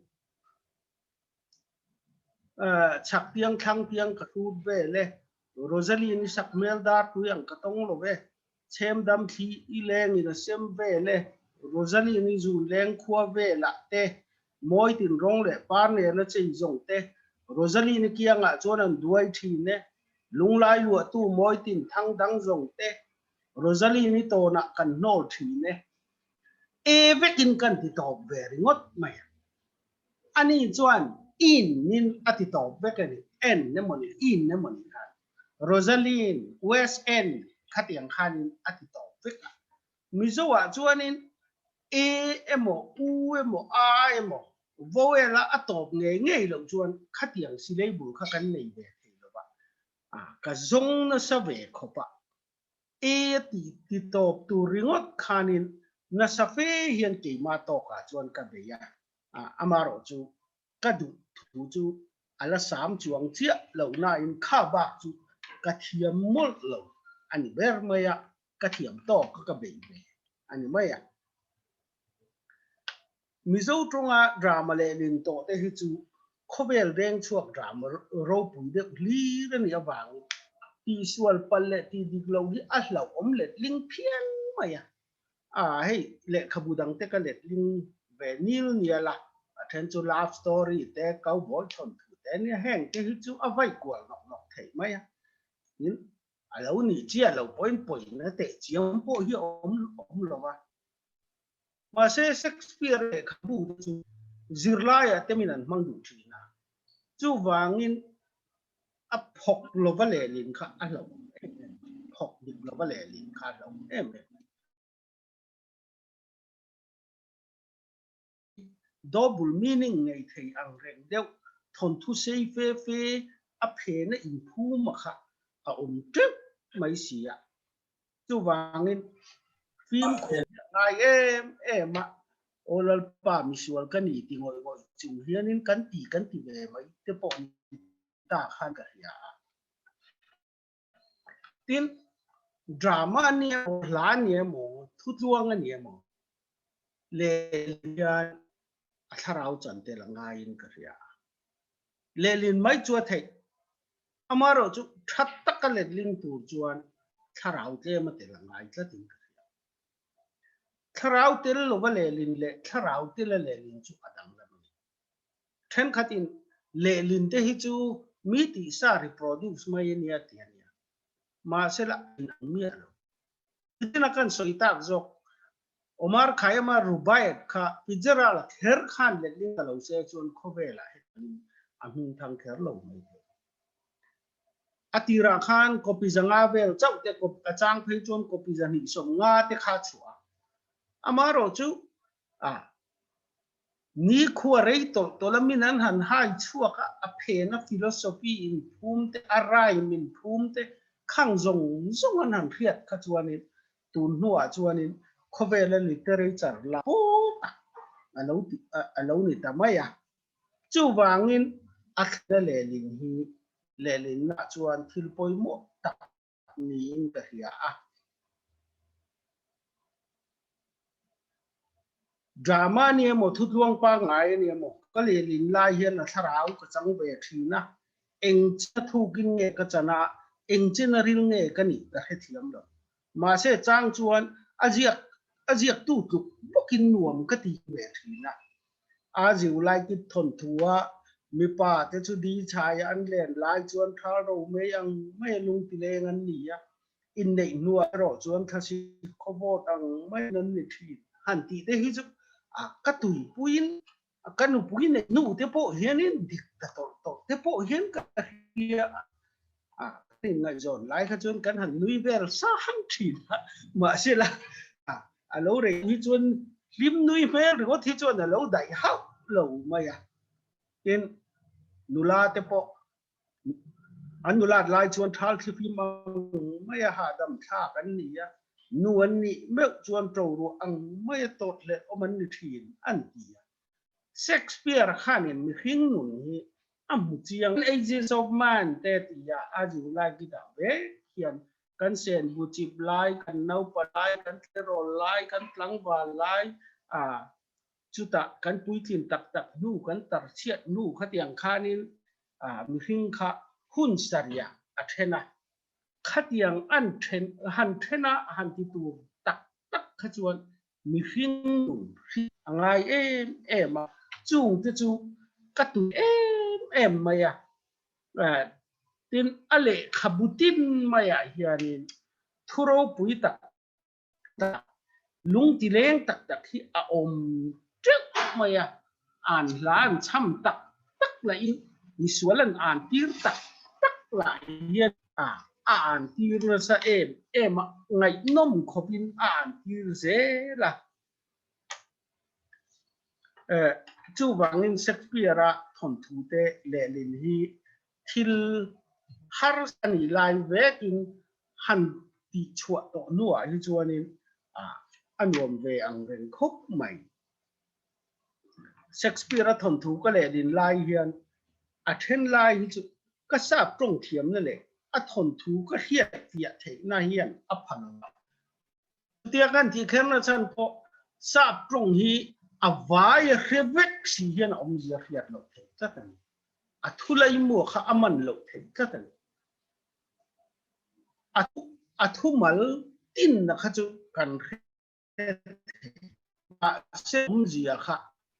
Chhak tiang thlang tiang ka hrut vel e, Rosaline i sak hmel dar tui ang ka tawng lo e, Chhem dam thli i leng in a sem vel e, Rosaline i zun leng khua vel ah te, Mawi tin rawng leh par nen a chei zawng te, Rosaline i kiang ah chuan an duai thin e, Lunglai luah tu mawi tin thang dang zawng te, Rosaline i tawn ah kan hnawl thin e. E vekin kan ti tawp ve ringawt mai a. Ani chuan in nin a ti tawp vek a ni, en emaw ni, in emaw ni khan. Rosaline, West End khatiang khanin a ti tawp vek a. Mizo ah chuanin e emaw, u emaw, a emaw, vowel a a tawp ngei ngei loh chuan khatiang silei bul kha kan nei ve thei lo va. A, ka zawng nasa ve khawp a. E ti ti tawp tur ringawt khanin nasa fe hian keimah tawkah chuan ka bei a, amaherawh chu ka duh thu chu a la sam chuang chiah lo nain kha bak chu ka thiam mawlh lo a ni ber mai a, ka thiam tawk ka bei ve a ni mai a. Mizo tawnga drama leh lin tawh te hi chu khawvel veng chhuak drama ropui deuh hlir a nih avangin tihsual palh leh tih dik lo hi a hlauhawm letling phian mai a. A hei lehkhabu dang te ka letling ve nil nial a, a then chu love story te, cowboy thawnthu te ania heng te hi chu a vai kual nawk nawk theih mai a. Tin, a lo nih chiah lo pawhin pawina teh chiam pawh hi a awm awm lo va. Mahse, Shakespeare lehkhabu te chu zirlaiah te min an hmang duh thin a, chuvangin a phawk lova lehlin kha a hlauhawm em em, phawk dik lova lehlin kha a hlauhawm em em. Double meaning nei thei ang reng deuh thawnthu sei fe fe a phena inphuma kha a awm teuh mai si a. Chuvangin fimkhur hi a ngai em em a, Aw Lalpa misual ka ni ti ngawih ngawih chung hianin kan ti kan ti ve mai te pawh ni ta khan ka hria a. Tin, drama a nia maw, hla a nia maw, thutluang a nia maw, lehlin hian a thlarau chan tel a ngaiin ka hria a. Lehlin mai chu a theih. Amaherawhchu tha taka letling tur chuan thlarau tlem a tel a ngai tlatin ka hria. Thlarau tel lova lehlin leh thlarau tela lehlin chu a danglam a ni. Thenkhatin lehlin te hi chu mi tihsa reproduce mai a nia ti a nia. Mahsela a inang miah lo. Nitin a kan sawi tak zawk Omar Khayyam-a Rubaiyat kha Fitzgerald-a kher khan letling ta lo se chuan khawvelah hetiangin a hming thang kher lo mai thei. A tirah khan copy 500 vel chauh te a chang phei chuan copy 250 te kha a chhuah a. Amaherawhchu a Ni khua rei tawlh tawlh a min an han hai chhuak a, a phen a philosophy in phum te, a rhyme in phum te khang zawng zawng an han hriat kha chuanin tun hnuah chuanin khawvela literature la pawl tak a lo ti a lo ni ta mai a. Chuvangin a thlena lehlin hi lehlinna chuan thil pawimawh tak niin ka hria a. Drama a ni emaw, thutluang pangngai a ni emaw, ka lehlin lai hian a thlarau ka chang ve thin a, eng chin a thukin nge ka chan a, eng chin a ril nge ka nih ka hrethiam lo. Mahse chang chuan a ziak a ziaktu tluk bawkin nuam ka ti ve thin a. A ziu lai kip thawnthu a, mipa te chu di chhai an len lai chuan thal ro mai ang mai a lung tileng an ni a, inneih hnuah erawh chuan thlasik khawvawt ang maiin an ni thin. Han tih te hi chu a ka tuipuiin ka nupui neih hnu te pawh hianin dik ta tawlh tawlh te pawh hian ka hria a, kan inngaihzawn lai kha chuan kan han nui vel sa hang thin a, mahsela a lo rei hi chuan hlim nui hmel ringawt hi chuan a lo daih hauh lo mai a, tin nula te pawh an nulat lai chuan thal thlifim ang mai a hahdam thlak an ni a, nu an nih meuh chuan ṭo ruah ang mai a tawt leh awm an ni ṭhin an ti a. Shakespeare khanin mihring nun hi a hmu chiang. Ages of Man te tia a zirlai kitah vek hian kan sen bu chip lai, kan naupa lai, kan tleirawl lai, kan tlangval lai, a chutah kan puitlin tak tak hnu, kan tarchhiat hnu khatiang khanin mihring kha hun sarih a then a. Khatiang an then, han then a han ti tur tak tak kha chuan mihring nun hri a ngai em em a, chung te chu ka tui em em mai a. Tin, a lehkhabu tin maiah hianin thu ropui tak tak, lungtileng tak tak hi a awm teuh mai a, an hla an chham tak tak lahin misual an an tir tak tak lah hian a an tir nasa em em a, ngaihnawm khawpin a an tir zel a. Chuvangin Shakespeare-a thawnthu te lehlin hi thil harsa ni lai vekin han tihchhuah tawh hnuah hi chuanin a nuam ve ang reng khawp mai. Shakespeare-a thawnthu ka lehlin lai hian a then lai hi chu ka sap tawng thiamna leh a thawnthu ka hriat fiah theihna hian a pha lo a. Chutia kan tih kherna chhan pawh sap tawng hi a vai a hre vek si hian a awmzia hriat loh theih tlat a ni. A thulaimuah kha a man loh theih tlat a ni. A thumal tinna kha chu kan hre thei. Mahse awmzia kha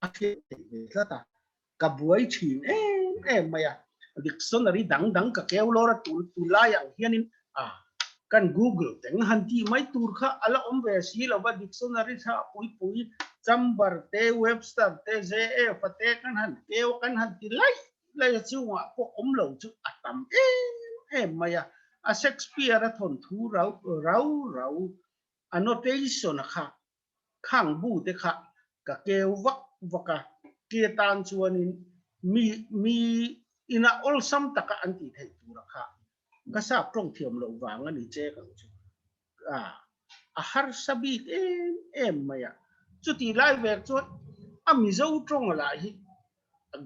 a hriat theih ve tlat a, ka buai thin em em mai a. Dictionary dang dang ka keu lawr a tul tul lai ang hianin a kan Google teng han tih mai tur kha a la awm ve si lo va, dictionary tha pui pui Chamber te, Webster te, JF a te kan han keu a kan han ti laih laih a chungah pawh awm lo chu a tam em em mai a. A Shakespeare a thawnthu rau rau rau annotation a kha khang bu te kha ka keu vak vak a, ke tan chuanin mi mi inah awlsam taka an tih theih tura kha ka sap tawng thiam loh vang a ni che kang chu a a harsa bik em em mai a. Chutih lai vek chuan a Mizo tawng lah hi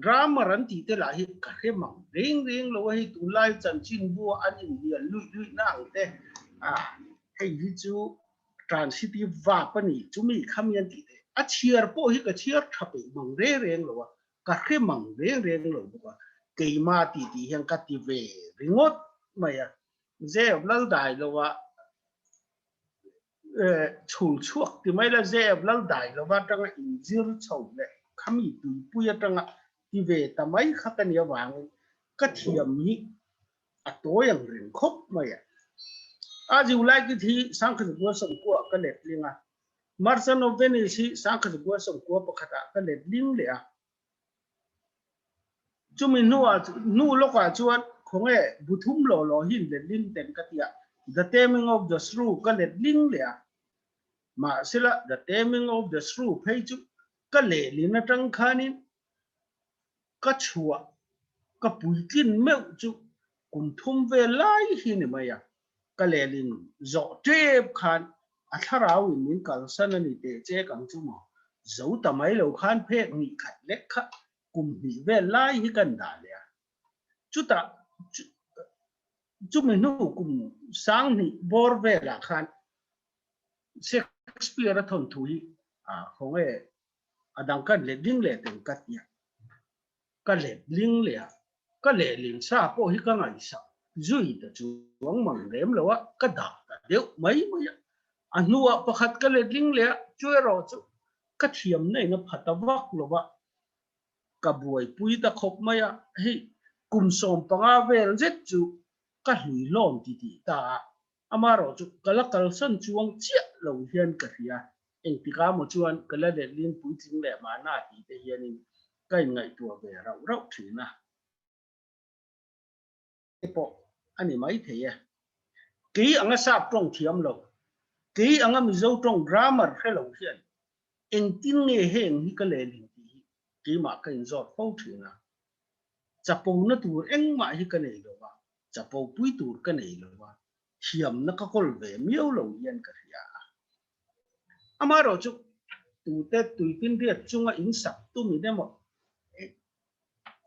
grammar an tih te lah hi ka hre mang reng reng lo a, hei tunlai chanchinbua an inhnial luih luih na ang te a hei hi chu transitive verb a ni, chumi khami an tih theih. A chhiar pawh hi ka chhiar tha peih mang reng reng lo a, ka hre mang reng reng lo bawk a. keima ti tih hian ka ti ve ringawt mai a. Zep lal dai lova chhul chhuak ti mai la, zep lal dai lova atanga inzir chho leh khami tuipui atanga ti ve ta mai kha ka nih avangin ka thiam hi a tawi ang reng khawp mai a. A ziulai ki thi Sangkhazabual sawmkua ka let ling a, Merchant of Venice hi Sangkhazabual sawmkua pakhatah ka let ling leh a. Chumi hnuah hnu lawkah chuan khawnge bu thum law law hi let ling ten ka ti a, The Taming of the Shrew ka let ling leh a. Mahsela The Taming of the Shrew phei chu ka lehlin atang khanin ka chhuah ka puitlin meuh chu kum thum vel lai hi ni mai a, ka lehlin zawh tep khan a thlarau in min kalsan a ni teh che kang chu maw, zo ta mai lo khan phek hnih khat lek kha kum hnih vel lai hi kan dah leh a, chutah chumi hnu kum sang hnih bawr velah khan Shakespeare-a thawnthu hi a khawnge a dang kan let ling leh teng ka tia, ka let ling leh a, ka lehling sa pawh hi ka ngaihsak zui ta chuang mang lem lo a, ka dah ta deuh mai mai a. A hnuah pakhat ka let ling leh a, chu erawh chu ka thiamna in a pha ta vak lo va, ka buaipui ta khawp mai a, hei kum 15 vel zet chu ka hlui hlawm ti tih ta a, Amaherawh chu ka la kalsan chuang chiah lo hian ka hria. Engtikah maw chuan ka la letling puitling leh mahna tih te hianin ka inngaihtuah ve rauh rauh thin a. Te pawh a ni mai thei e. Kei anga sap tawng thiam lo, kei anga Mizo tawng grammar hre lo hian engtin nge heng hi ka lehling tih hi keimah ka inzawt fo thin a. Chapona tur engmah hi ka nei lo va, chapo pui tur ka nei lo va, thiamna ka kawl ve miau lo hian ka hria a. Amaherawh chu tute tuifinriat chunga in sak tumin emaw,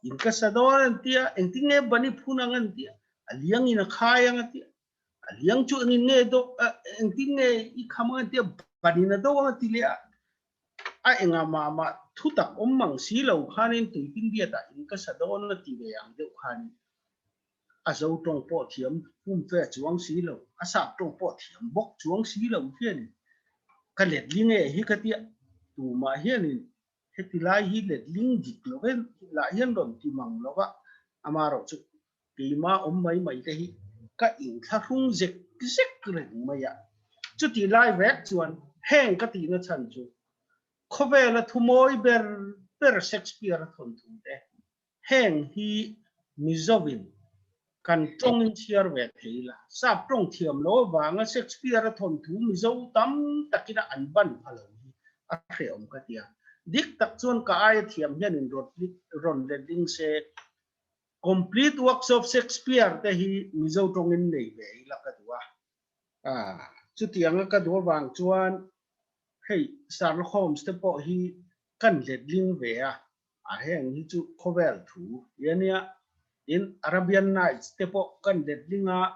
in ka sa dawn an tia, engtin nge bani phun ang an tia, a liang in a khai ang a tia, a liang chu engin nge do, engtin nge i kham ang an tia, banin a do ang a ti leh a, A engah mah mah thu tak awm mang si lo khanin tuifinriatah in ka sa dawn a ti ve ang deuh khanin a zo tawng pawh thiam pumfe chuang si lo, a sap tawng pawh thiam bawk chuang si lo hianin ka letling e hi ka tia, tumah hianin heti lai hi letling dik lo em lah hian rawn ti mang lo va, amaherawh chu keimah awm mai mai te hi ka inthlahrung zek zek reng mai a. Chutih lai vek chuan heng ka tihna chhan chu khawvela thumawi ber ber Shakespeare-a thawnthu te heng hi Mizovin kan tawngin chhiar ve thei la. Sap tawng thiam lo avanga Shakespeare-a thawnthu Mizo tam takina an ban pha lo hi a hrehawm ka ti a. Dik tak chuan ka aia thiam hianin rawn letling se Complete Works of Shakespeare te hi Mizo tawngin nei ve ila ka duh a. Chutianga ka duh avang chuan hei Sherlock Holmes te pawh hi kan letling ve a, a heng hi chu khawvel thu hi a nia. Tin, Arabian Nights te pawh kan letling a,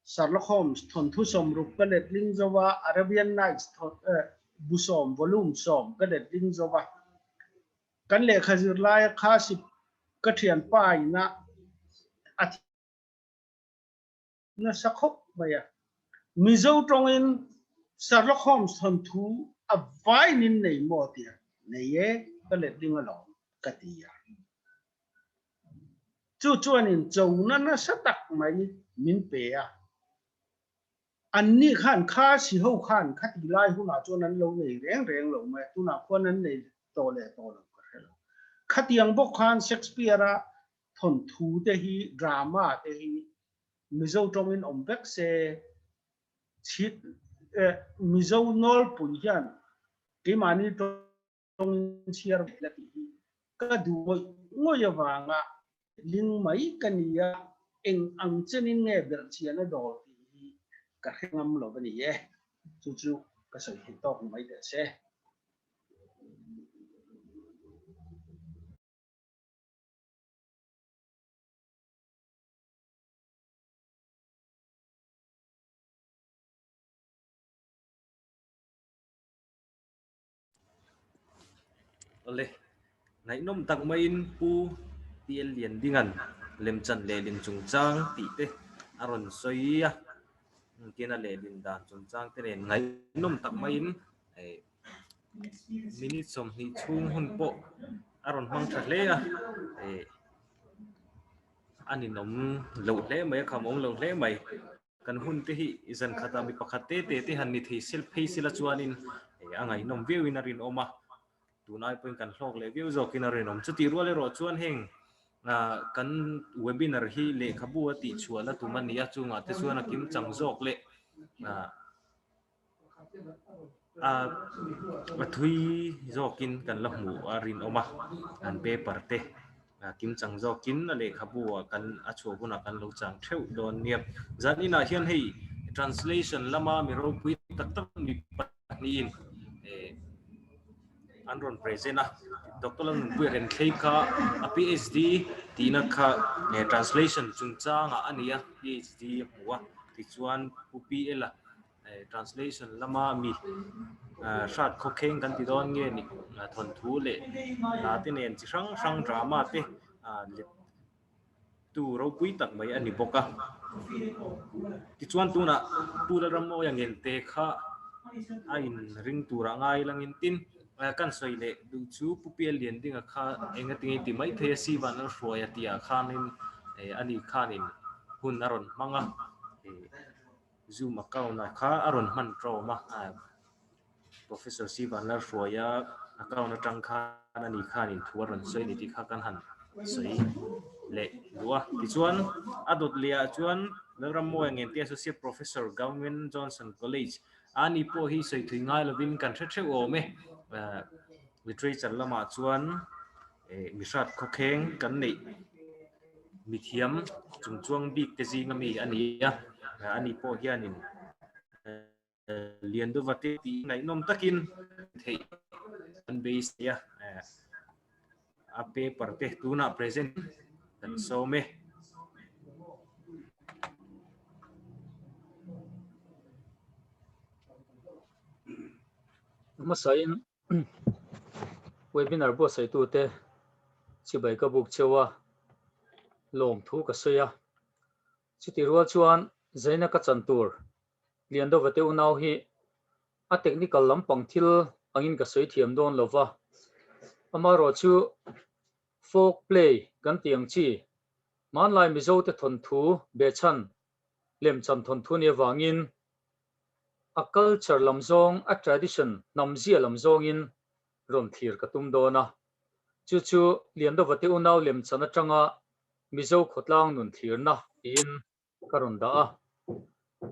Sherlock Holmes thawnthu 60 ka letling zo va, Arabian Nights bu sawm, volume sawm ka letling zo va. Kan lehkha zir laia kha sip ka thianpa ina a thi nasa khawp mai a. Mizo tawngin Sherlock Holmes thawnthu a vainin nei maw tia nei e ka let ding alawm ka ti a. Chu chuanin chona nasa tak mai min pe a. Anni khan kha si ho khan khati lai hunah chuan an lo nei reng reng lo mai a, tunah khuan an nei tawh leh tawh lo ka hre lo. Khatiang bawk khan Shakespeare-a thawnthu te hi, drama te hi Mizo tawngin awm vek se, chhit Mizo nawlpui hian keimahni tawngin chhiar ve la tih hi ka duh ngawih ngawih avanga ling mai ka ni a, eng ang chenin nge belhchian a dawl tih hi ka hre ngam lo a ni e. Chu chu ka sawi thei tawk mai teh se. Awle, ngaihnawm tak maiin Pu PL Liandinga'n lemchan lehlin chungchang tih te a rawn sawi a, engtin a lehlin dan chungchang te nen ngaihnawm tak maiin minute 20 chhung hun pawh a rawn hmang tha hle a, a ninawm loh hle mai a khamawm lo hle mai. Kan hun te hi zan khatah mi pakhat te te te han ni thei sel phei sela chuanin a ngaihnawm viauin a rinawm a, tunai pawhin kan hlawk leh viau zawkin a rinawm. Chutih rual erawh chuan heng kan webinar hi lehkhabu a tihchhuah la tum a ni a, chungah te chuan a kimchang zawk leh A thui zawkin kan la hmuh a rinawm a, an paper te kimchang zawkin a lehkhabu ah kan a chhuah hunah kan lo chang theuh dawn nia. Zan inah hian hei translation lama mi ropui tak tak mi pahnihin an rawn present a, Doctor Lalnunpuia Renthlei kha a PhD tihna kha translation chungchangah a ni a, PhD a hmu a, tichuan Pu PL-a Translation lama mi hrat khawkheng kan ti dawn nge ni thawnthu leh hla te nen chi hrang hrang drama te let tu ropui tak mai a ni bawk a. Tichuan tunah Pu Lalrammawia Ngente kha a inring turah ngai langin tin kan sawi leh duh chu Pu Pial Liandinga kha engatinge ti mai thei a Sivan Lalhruaia tihah khanin ani khanin hun a rawn hmang a. Zoom account ah kha a rawn hman ṭawm a, Professor C Vanlalhruaia account aṭang khan ani khanin thu a rawn sawi a ni tih kha kan han sawi leh duh a. Tichuan, a dawt leh ah chuan Lalrammawia Ngente Associate Professor Government Johnson College a ni pawh hi sawi thui ngai lovin kan hre theuh awm e. Literature lamah chuan mihrat khawkheng kan neih mithiam chungchuang bik te zinga mi a ni a, ani pawh hianin Lianduva te tih ngaihnawm takin theih an beisei a, a paper te tunah present kan sawm e. Hmasain Webinar buatsaitute chibai ka buk cheu a, lawmthu ka sawi a. Chutih rual chuan Zaina ka chan tur Liandova te unau hi a technical lampang thil angin ka sawi thiam dawn lo va, amaherawh chu folk play kan tih ang chi hmanlai Mizote thawnthu behchhan lemchan thawnthu nih avangin a culture lam zawng, a tradition hnam zia lam zawngin rawn thlir ka tum dawn a. Chu chu Liandova te unau lemchan atanga Mizo khawtlang nun thlirna tiin ka rawn dah a.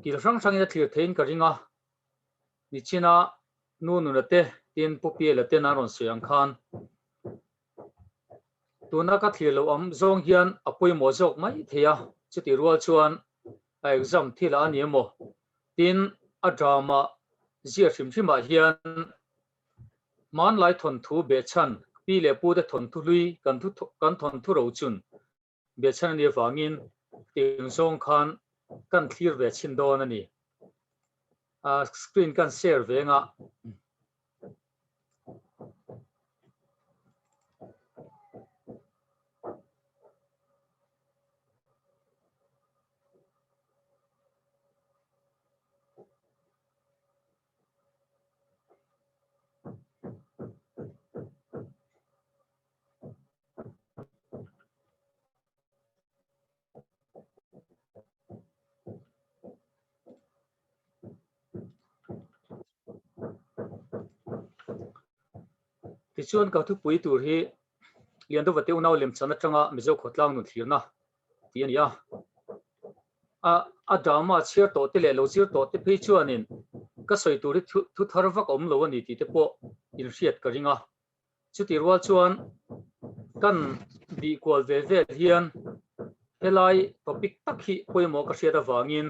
Kil hrang hrangin a thlir theiin ka ring a. Nichina nu nuna te tin Pu Piela ten an rawn sawi ang khan tuna ka thlir loh ang zawng hian a pawimawh zawk mai thei a, chutih rual chuan a exam thil a ni emaw tin a drama ziah hrim hrimah hian hmanlai thawnthu behchhan pi leh pu te thawnthu hlui kan thu kan thawnthu rochun behchhan a nih avangin tiang zawng khan kan thlir ve chhin dawn a ni. A screen kan share ve anga. Tichuan ka thupui tur hi Liandova te unau lemchan atanga Mizo khawtlang nun thlirna tih a ni a. A a drama chhiar tawh te leh lo zir tawh te phei chuanin ka sawi tur hi thu thar vak awm lo a ni tih te pawh inhriat ka ring a. Chutih rual chuan kan bih kual ve vel hian helai topic tak hi pawimawh ka hriat avangin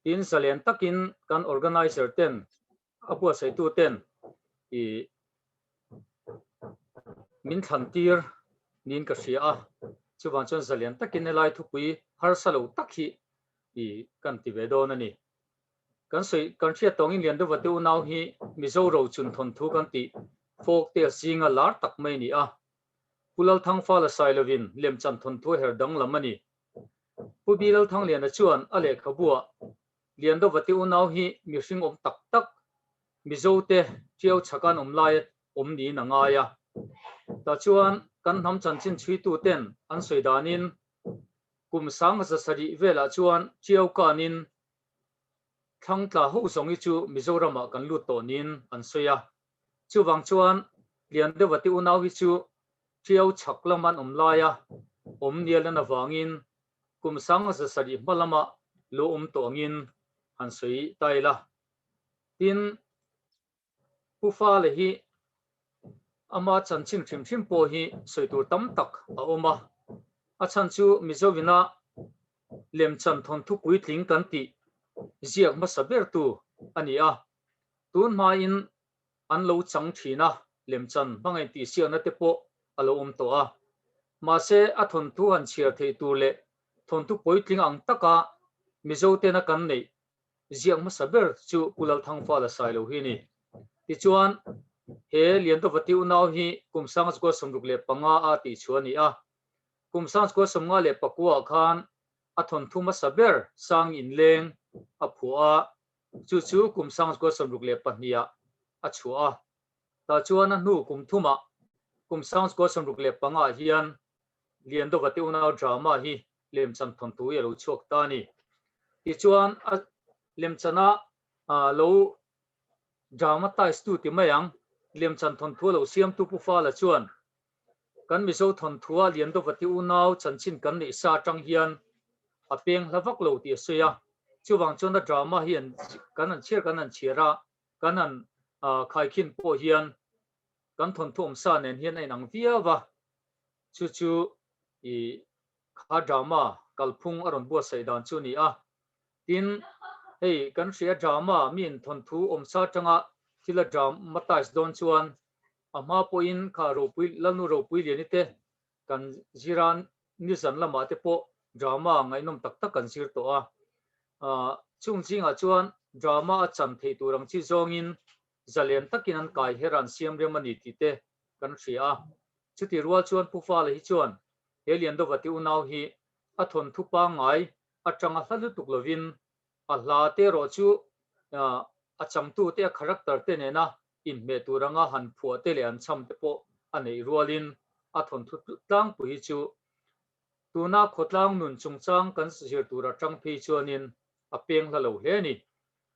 tin zalen takin kan organizer ten a buatsaihtu ten i min thlan tir niin ka hria a, chuvang chuan zalian takin helai thupui harsa lo tak hi i kan ti ve dawn a ni. Kan sawi kan hriat tawngin Liandova te unau hi Mizo rochun thawnthu kan tih folk tales zinga lar tak mai a ni a. Pu Lalthangfala Sailovin lemchan thawnthu her danglam a ni. Pu Bi Lalthangliana chuan a lehkhabuah Liandovate unau hi mihring awm tak tak, Mizote Tiau chhaka an awm laia awm niin a ngai a. Tah chuan kan hnam chanchin chhuituten an sawi danin kum 1700 velah chuan Tiau kanin Thlangtla ho zawng hi chu Mizoramah kan lut tawh niin an sawi a. Chuvang chuan Liandovate unau hi chu Tiau chhak lama an awm laia awm nial an avangin kum 1700 hma lama lo awm tawh angin han sawi ta ila. Tin, Pu Fale hi ama chanchin hrim hrim pawh hi sawi tur tam tak a awm a. A chhan chu Mizoina lemchan thawnthu puitling kan tih ziak hmasa bertu a ni a. Tun hmain an lo chang thin a, lemchan hmangaih tihsiakna te pawh a lo awm tawh a. Mahse, a thawnthu han chhiar theih tur leh thawnthu puitling ang taka Mizotena kan neih ziak hmasa ber chu Pu Lalthangfala Sailo hi a ni. Tichuan, he Liandovati unau hi kum 1965 a tihchhuah a ni a. Kum 1954 ah khan a thawnthu hmasa ber Sang Inleng a phuah a, chu chu kum 1962 ah a chhuah a. Tah chuan a hnu kum thumah kum 1965 ah hian Liandovati unau drama hi lemchan thawnthu hi a lo chhuak ta a ni. Tichuan a lemchana lo dramatize tu ti mai ang, lemchan thawnthu a lo siamtu Pu Fala chuan kan Mizo thawnthua Liandovati unau chanchin kan neih sa atang hian a peng hla vak lo tih a sawi a. Chuvang chuan a drama hi kan han chhiar kan han chhiar a, kan han khaikhin pawh hian kan thawnthu awmsa nen hian a inang viau a. Chu chu i kha drama kalphung a rawn buatsaih dan chu a ni a. Tin, hei kan hria drama miin thawnthu awmsa atanga thil a dramatize dawn chuan a hma pawhin kha ropui Lalnu ropui liani te kan zira nizan lamah te pawh drama ngaihnawm tak tak kan zir tawh a. Chung zingah chuan drama a chan theih tur ang chi zawngin zalen takin an kai her a an siam rem a ni tih te kan hria a. Chutih rual chuan Pu Fala hi chuan he Liandovati unau hi a thawnthu pangngai atanga hla lutuk lovin a hla te erawh chu a changtute a character te nena inhmeh tur anga han phuah te leh an chham te pawh a neih rualin a thawnthu tlangpui hi chu tuna khawtlang nun chungchang kan zir tur atang phei chuanin a peng hla lo hle a ni.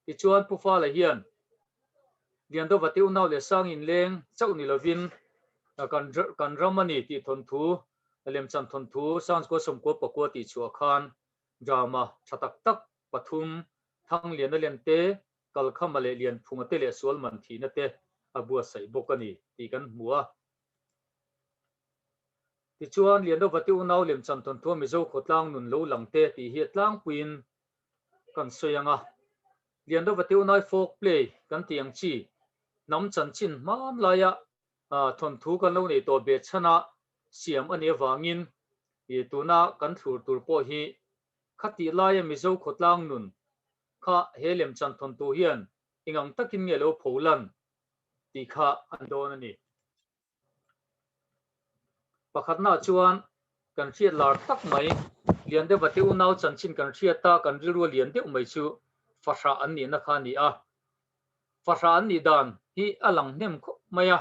Tichuan Pu Fala hian Liandovate unau leh Sang inleng chauh ni lovin kan ram a ni tih thawnthu, lemchan thawnthu Sangchkua Sawmkua Pakua tih chhuah khan drama tha tak tak pathum, Thangliana lem te, Kalkhama leh Lianphunga te leh Sualman thihna te a buatsaih bawk a ni tih kan hmu a. Tichuan Liandovate unau lemchan thawnthua Mizo khawtlang nun lo lang te tih hi a tlangpuiin kan sawi ang a, Liandovate unai folk play kan tih ang chi hnam chanchin hman laia thawnthu kan lo nei tawh ve chhana siam a nih avangin tuna kan thlur tur pawh hi khatih laia Mizo khawtlang nun kha he lemchan thawnthu hian engang takin nge lo pho lan tih kha an dawn a ni. Pakhatna chuan kan hriat lar tak mai, Liandevate unau chanchin kan hriat a, kan rilru a lian deuh mai chu fahrah an nihna kha a ni a. Fahrah an nih dan hi a lang hnem khawp mai a,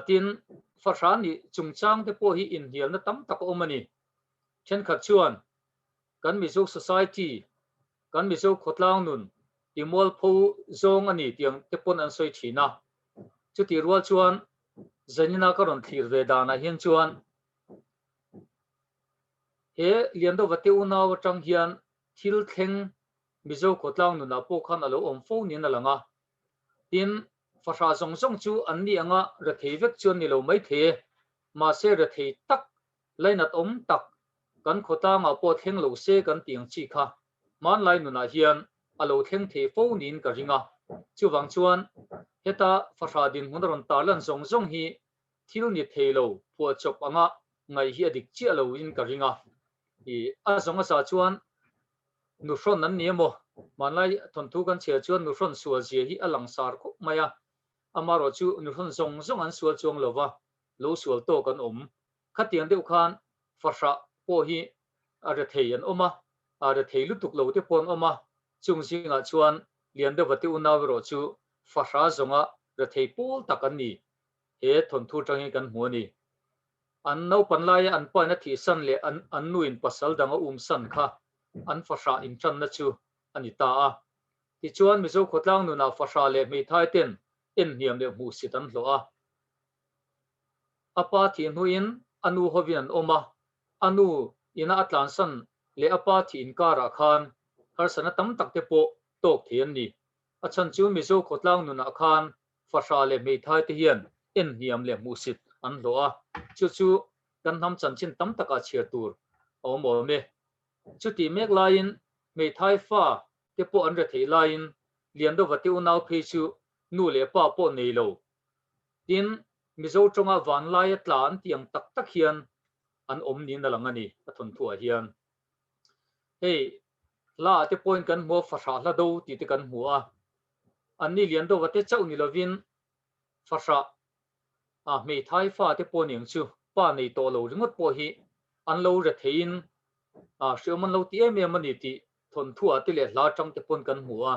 tin fahrah nih chungchang te pawh hi inhnialna tam tak a awm a ni. Thenkhat chuan kan Mizo society, kan Mizo khawtlang nun timualpho zawng a ni tiang te pawn an sawi thin a. Chutih rual chuan Zanina ka rawn thlir ve danah hian chuan he Liandovate unau atang hian thil thleng Mizo khawtlang nunah pawh khan a lo awm fo niin a lang a. Tin, fahrah zawng zawng chu an ni anga rethei vek chuan ni lo maithei e. Mahse rethei tak, lainat awm tak kan khawtlangah pawh thleng lo se kan tih ang chi kha hmanlai nunah hian a lo thleng thei fo niin ka ring a. Chuvang chuan heta fahrah dinhmun a rawn tarlan zawng zawng hi thil ni thei lo phuahchawp anga ngaih hi a dik chiah lo in ka ring a. I a zawng a zah chuan nuhrawn an ni emaw? Hmanlai thawnthu kan chhiar chuan nuhrawn sual zia hi a langsar khawp mai a, amaherawhchu nuhrawn zawng zawng an sual chuang lo va, lo sual tawk an awm. Khatiang deuh khan fahrah pawh hi a rethei an awm a, a rethei lutuk lo te pawh an awm a, chung zingah chuan Liandova te unau erawh chu fahrah zawnga rethei pawl tak an ni. He thawnthu atangin kan hmu a ni. An naupan laia an pain a thihsan leh an an nuin pasal dang a umsan kha an fahrah intanna chu a ni ta a. Tichuan Mizo khawtlang nunah fahrah leh hmeithai ten en hniam leh hmuhsit an hlawh a. A pa thih hnuin a nu hovin an awm a, a nu ina a tlansan leh a pa thih inkarah khan harsatna tam tak te pawh tawk thei an ni. A chhan chu Mizo khawtlang nunah khan fahrah leh hmeithai te hian en hniam leh hmuhsit an hlawh a, chu chu kan hnam chanchin tam takah chhiar tur a awm awm e. Chutih mek laiin hmeithai fa te pawh an retheih laiin Liandova te unau phei chu nu leh pa pawh nei lo. Tin, Mizo tawnga vanlaia tla an tih ang tak tak hian an awm niin a lang a ni a thawnthuah hian. Hei, hla ah te pawhin kan hmu a, fahrah hla do tih te kan hmu a. Anni Liandova te chauh ni lovin fahrah ah hmeithai fa te pawh niang chu pa nei tawh lo ringawt pawh hi an lo re theiin ah hriawm an lo ti em em a ni tih thawnthuah te leh hla atang te pawn kan hmu a.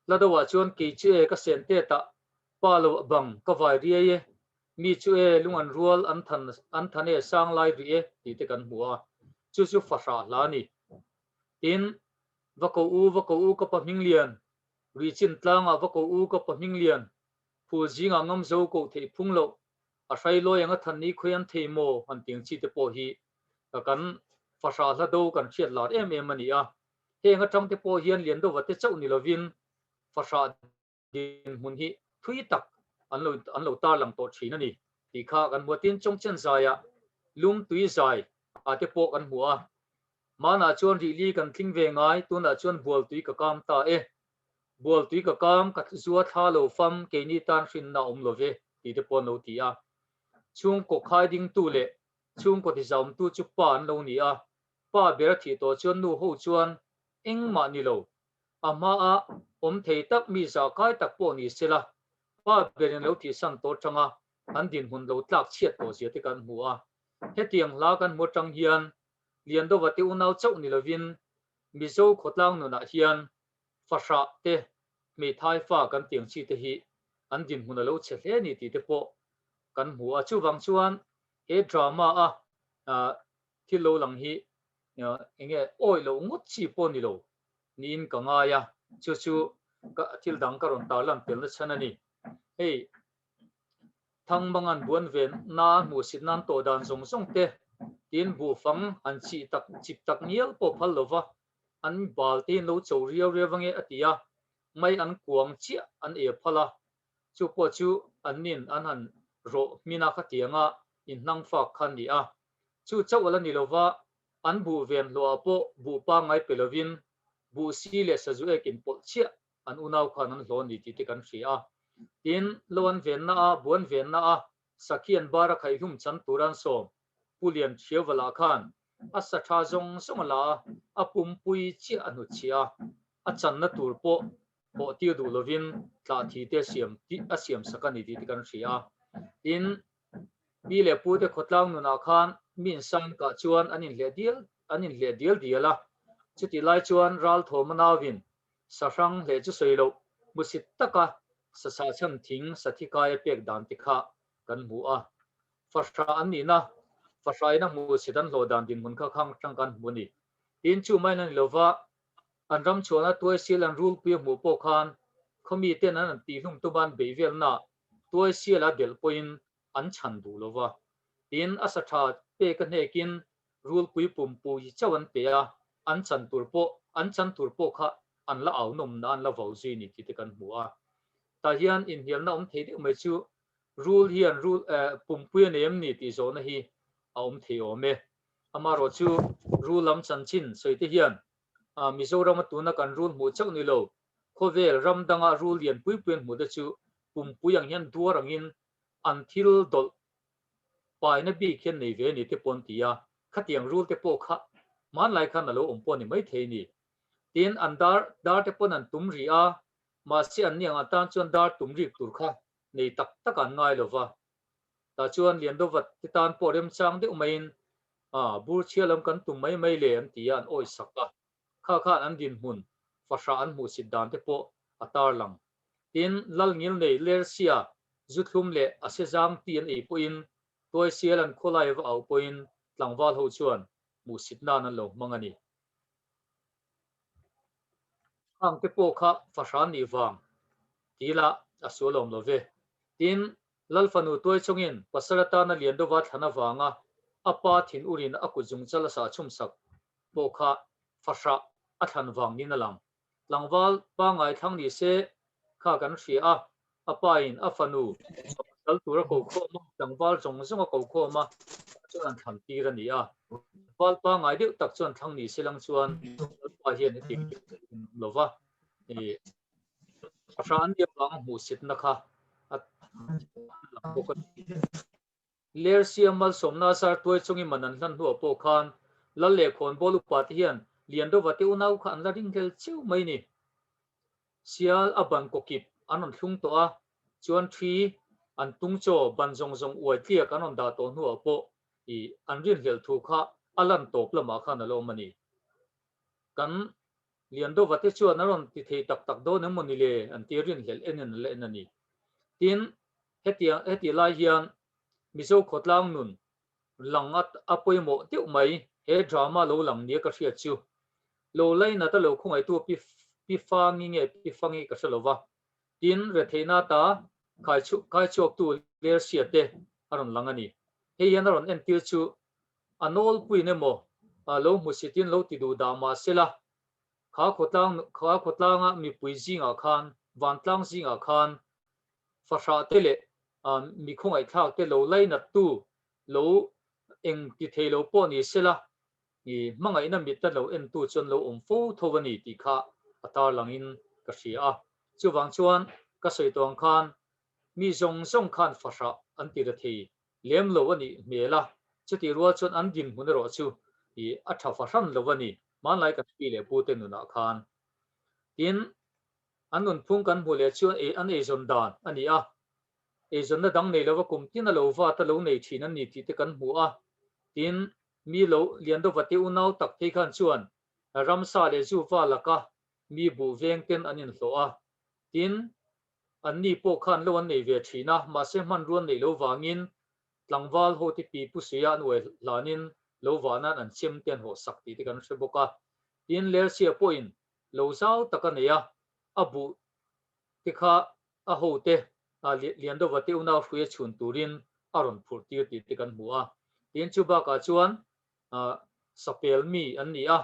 Hla do ah chuan kei chu e ka sen tet ah pa lo bang ka vai riai e, mi chu e lung an rual an than an than e sang lai rih e tih te kan hmu a, chu chu fahrah hla a ni. Tin, va ko u va ko u ka pa hming lian, ri chin tlangah va ko u ka pa hming lian, phul zingah ngam zo koh theih phung loh, a hrai lawi anga than ni khawi an thei maw han tiang chi te pawh hi ka kan fahrah hla do kan hriat lar em em a ni a. Heng atang te pawh hian Liandova te chauh ni lovin fahrah dinhmun hi thui tak an lo an lo tarlang tawh thin a ni tih kha kan hmu a. Tin, Chawngchen zaiah lum tui zai ah te pawh kan hmu a. Hmanah chuan rihli kan tling ve ngai, tunah chuan bual tui ka kam ta e. Bual tui ka kam, ka zua thla lo fam, keini tan hrinna a awm lo ve tih te pawh an lo ti a. Chhungkaw khai dingtu leh chhungkaw tizaumtu chu pa an lo ni a. Pa ber a thih tawh chuan nu ho chuan engmah ni lo, a hmaa awm thei tak mi zahkai tak pawh ni sela, pa berin lo thihsan tawh atanga an dinhmun lo tlak chhiat tawh zia te kan hmu a. Hetiang hla kan hmu atang hian Liandova te unau chauh ni lovin Mizo khawtlang nunah hian fahrah te, hmeithai fa kan tiang chi te hi an dinhmun a lo chhe hle ni tih te pawh kan hmu a. Chuvang chuan he drama a thil lo lang hi eng nge awih loh ngawt chi pawh ni lo niin ka ngai a, chu chu ka thil dang ka rawn tarlan telna chhan a ni. Hei Thangmangan buan ve na hmuhsit nan tawh dan zawng zawng te tiin buhfang han chih tak chip tak ngial pawh phal lova an bal te in lo cho riau riau ange a ti a, mai an kuang chiah an e phal a, chu pawh chu an nin an han rawh hmin a khatianga inhnang fak kha a ni a. Chu chauh a la ni lova, an buh ven hlawhah pawh buh pangngai pe lovin buh si leh sazu ek inpawlh chiah an unau khan an hlawh a ni tih te kan hria a. Tin, lo an venna a, bu an venna a, sakhi an bar a khaihlum chan tur an sawm Pu Lian Thiauvala khan a sa tha zawng zawng a la a, a pumpui chiah a hnutchhiah a, a channa tur pawh pawh tir duh lovin tlah thi te siam a siam sak a ni tih te kan hria a. Tin, Pi leh Pu te khawtlang nunah khan mi insan kah chuan an inhleh dial an inhleh dial dial a, chutih lai chuan Ralthawma nauin sahrang hleh chu sawi loh hmusit taka sasa chhan thing sathi kai a pek dan te kha kan hmu a. Fahrah an nihna, fahrah in a hmuhsit an hlawh dan dinhmun kha khang atang kan hmu a ni. Tin, chu mai na ni lova an ram chhuahna tuaisial an rulpui a hmuh pawh khan khawmi ten an an tihhlum tuma an beih velnaah tuaisial a delh pawhin an chhan duh lova. Tin, a sa tha pek a hnekin rulpui pumpui chauh an pe a, an chan tur pawh an chan tur pawh kha an la au nawmna an la vau zui ni tih te kan hmu a. Tah hian inhnialna awm thei deuh mai chu rul hian rul pumpui a nei em ni tih zawhna hi a awm thei awm e. Amaherawh chu rul lam chanchin sawi te hian Mizorama tuna kan rul hmuh chauh ni lo, khawvel ram danga rul lian pui pui an hmuh te chu pumpui ang hian duar angin an thil dawlh paina bik hian nei ve a ni te pawh an ti a, khatiang rul te pawh kha hmanlai khan a lo awm pawh a ni maithei a ni. Tin, an dar dar te pawn an tum rih a, mahse an ni ang atan chuan dar tum rik tur kha nei tak tak an ngai lo va. Tah chuan Liandova te tan pawh remchang deuh maiin, A, bur chhia lam kan tum mai mai le an ti a, an awi sak a. Kha khan an dinhmun fahrah an hmuhsit dan te pawh a tarlang. Tin, Lal Ngilnei Lersia zu thlum leh a sezang ti an ei pawhin Tuaisial an khawlai va auh pawhin tlangval ho chuan hmuhsit nan an lo hmang a ni. Khang te pawh kha fahran nih vang ti la a sual awm lo ve. Tin, Lal fanu tuai chungin pasal atana lian deuha thlan avanga a pa thin urin a kut zungchal a sah chhum sak pawh kha fahrah a thlan vang niin a lang. Tlangval pangngai thlang ni se kha kan hria a, a pa in a fanu a pasal tur a ko khawm a, tlangval zawng zawng a ko khawm a, tah chuan an thlan tir a ni a. Tlangval pangngai deuh tak chuan thlang ni se lang chuan Lalpa hian hetiang hi a awm lo va, fahrah an nih avanga hmuhsitna kha a lang bawk a ni. Lersia malsawmna zar tuai chungin man an hlan hnuah pawh khan Lal leh Khawnbawl upa te hian Liandova te unau kha an la ringhlel cheu mai ni. Sial a ban kawkip an rawn thlung tawh a, chuan thi an tung chaw ban zawng zawng uai tliak an rawn dah tawh hnuah pawh i an rinhlelh thu kha a lan tawp lamah khan a la awm a ni. Kan Liandova te chuan a rawn ti thei tak tak dawn em maw ni le an ti rinhlelh en in a la en a ni. Tin, hetiang hetih lai hian Mizo khawtlang nun lang a a pawimawh deuh mai he drama lo lang nia ka hriat chu. Lo lainat a lo khawngaihtu pi pi Fangi nge pi Fangi ka hre lo va. Tin, retheihna ta khai chhuak khai chhuaktu Lersia te a rawn lang a ni. Hei hian a rawn entir chu a nawlpuiin emaw lo hmusitin lo ti duh dah mah sela, kha khawtlang kha khawtlanga mipui zingah khan, vantlang zingah khan fahrah te leh mi khawngaihthlak te lo lainattu lo eng ti thei lo pawh ni sela, hmangaihna mit a lo entu chuan lo awm fo tho a ni tih kha a tarlangin ka hria a. Chuvang chuan ka sawi tawh ang khan mi zawng zawng khan fahrah an ti ra thei lem lo a nih hmel a, chutih rual chuan an dinhmun erawh chu a tha fahran lo a ni, hmanlai kan pi leh pute nunah khan. Tin, an nunphung kan hmuh leh chuan ei an eizawn dan a ni a, eizawnna dang nei lova kum tin a lo vat a lo nei thin an ni tih te kan hmu a, tin, mi lo lian deuh vate unau tak phei khan chuan ramsa leh zuva laka mi buh veng ten an inhlawh a, tin, Anni pawh khan lo an nei ve thin a, mahse hmanrua an neih lo vangin tlangval ho te pi pu suia an uai hlanin lo vah nan an chem te an hawh sak tih te kan hre bawk a. Tin, Lersia pawhin lo zau tak a nei a, a buh te kha a ho te Liandova te unau hruia chhun turin a rawn phurh tir tih te kan hmu a. Tin, chu bakah chuan sapel mi an ni a,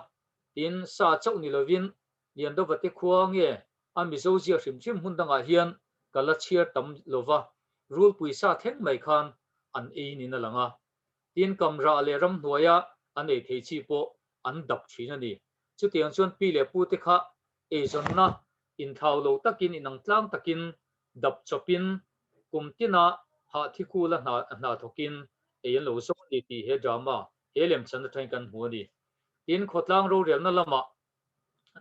tin, sa chauh ni lovin Liandova te khua nge A Mizo zia hrim hrim hmun dangah hian ka la chhiar tam lova, rulpui sa thleng mai khan an ei niin a lang a. Tin, kamrah leh ramhnuaia an ei thei chi pawh an dap thin a ni. Chutiang chuan pi leh pu te kha eizawnna inthlau lo takin, inang tlang takin dap chawpin kum tina hah thikula hna hna thawkin ei an lo zawng a ni tih he drama, he lemchan atangin kan hmu a ni. Tin, khawtlang rorelna lamah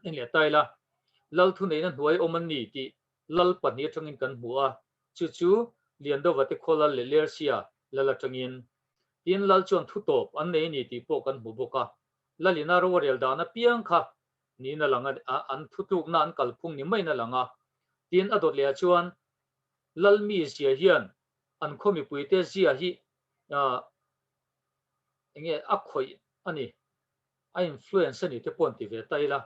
en leh ta ila, Lal thuneihna hnuai awm an ni tih Lal pahnih atangin kan hmu a, chu chu Liandova te khaw Lal leh Lersia Lal atangin. Tin, Lal chuan thu tawp an nei a ni tih pawh kan hmu bawk a, Lalina ro a rel dan apiang kha niin a lang a, an thutlukna an kalphung ni maiin a lang a. Tin, a dawt lehah chuan Lal mi zia hian an khaw mipuite zia hi enge a khawih a ni. A influence a ni te pawh an ti ve ta ila.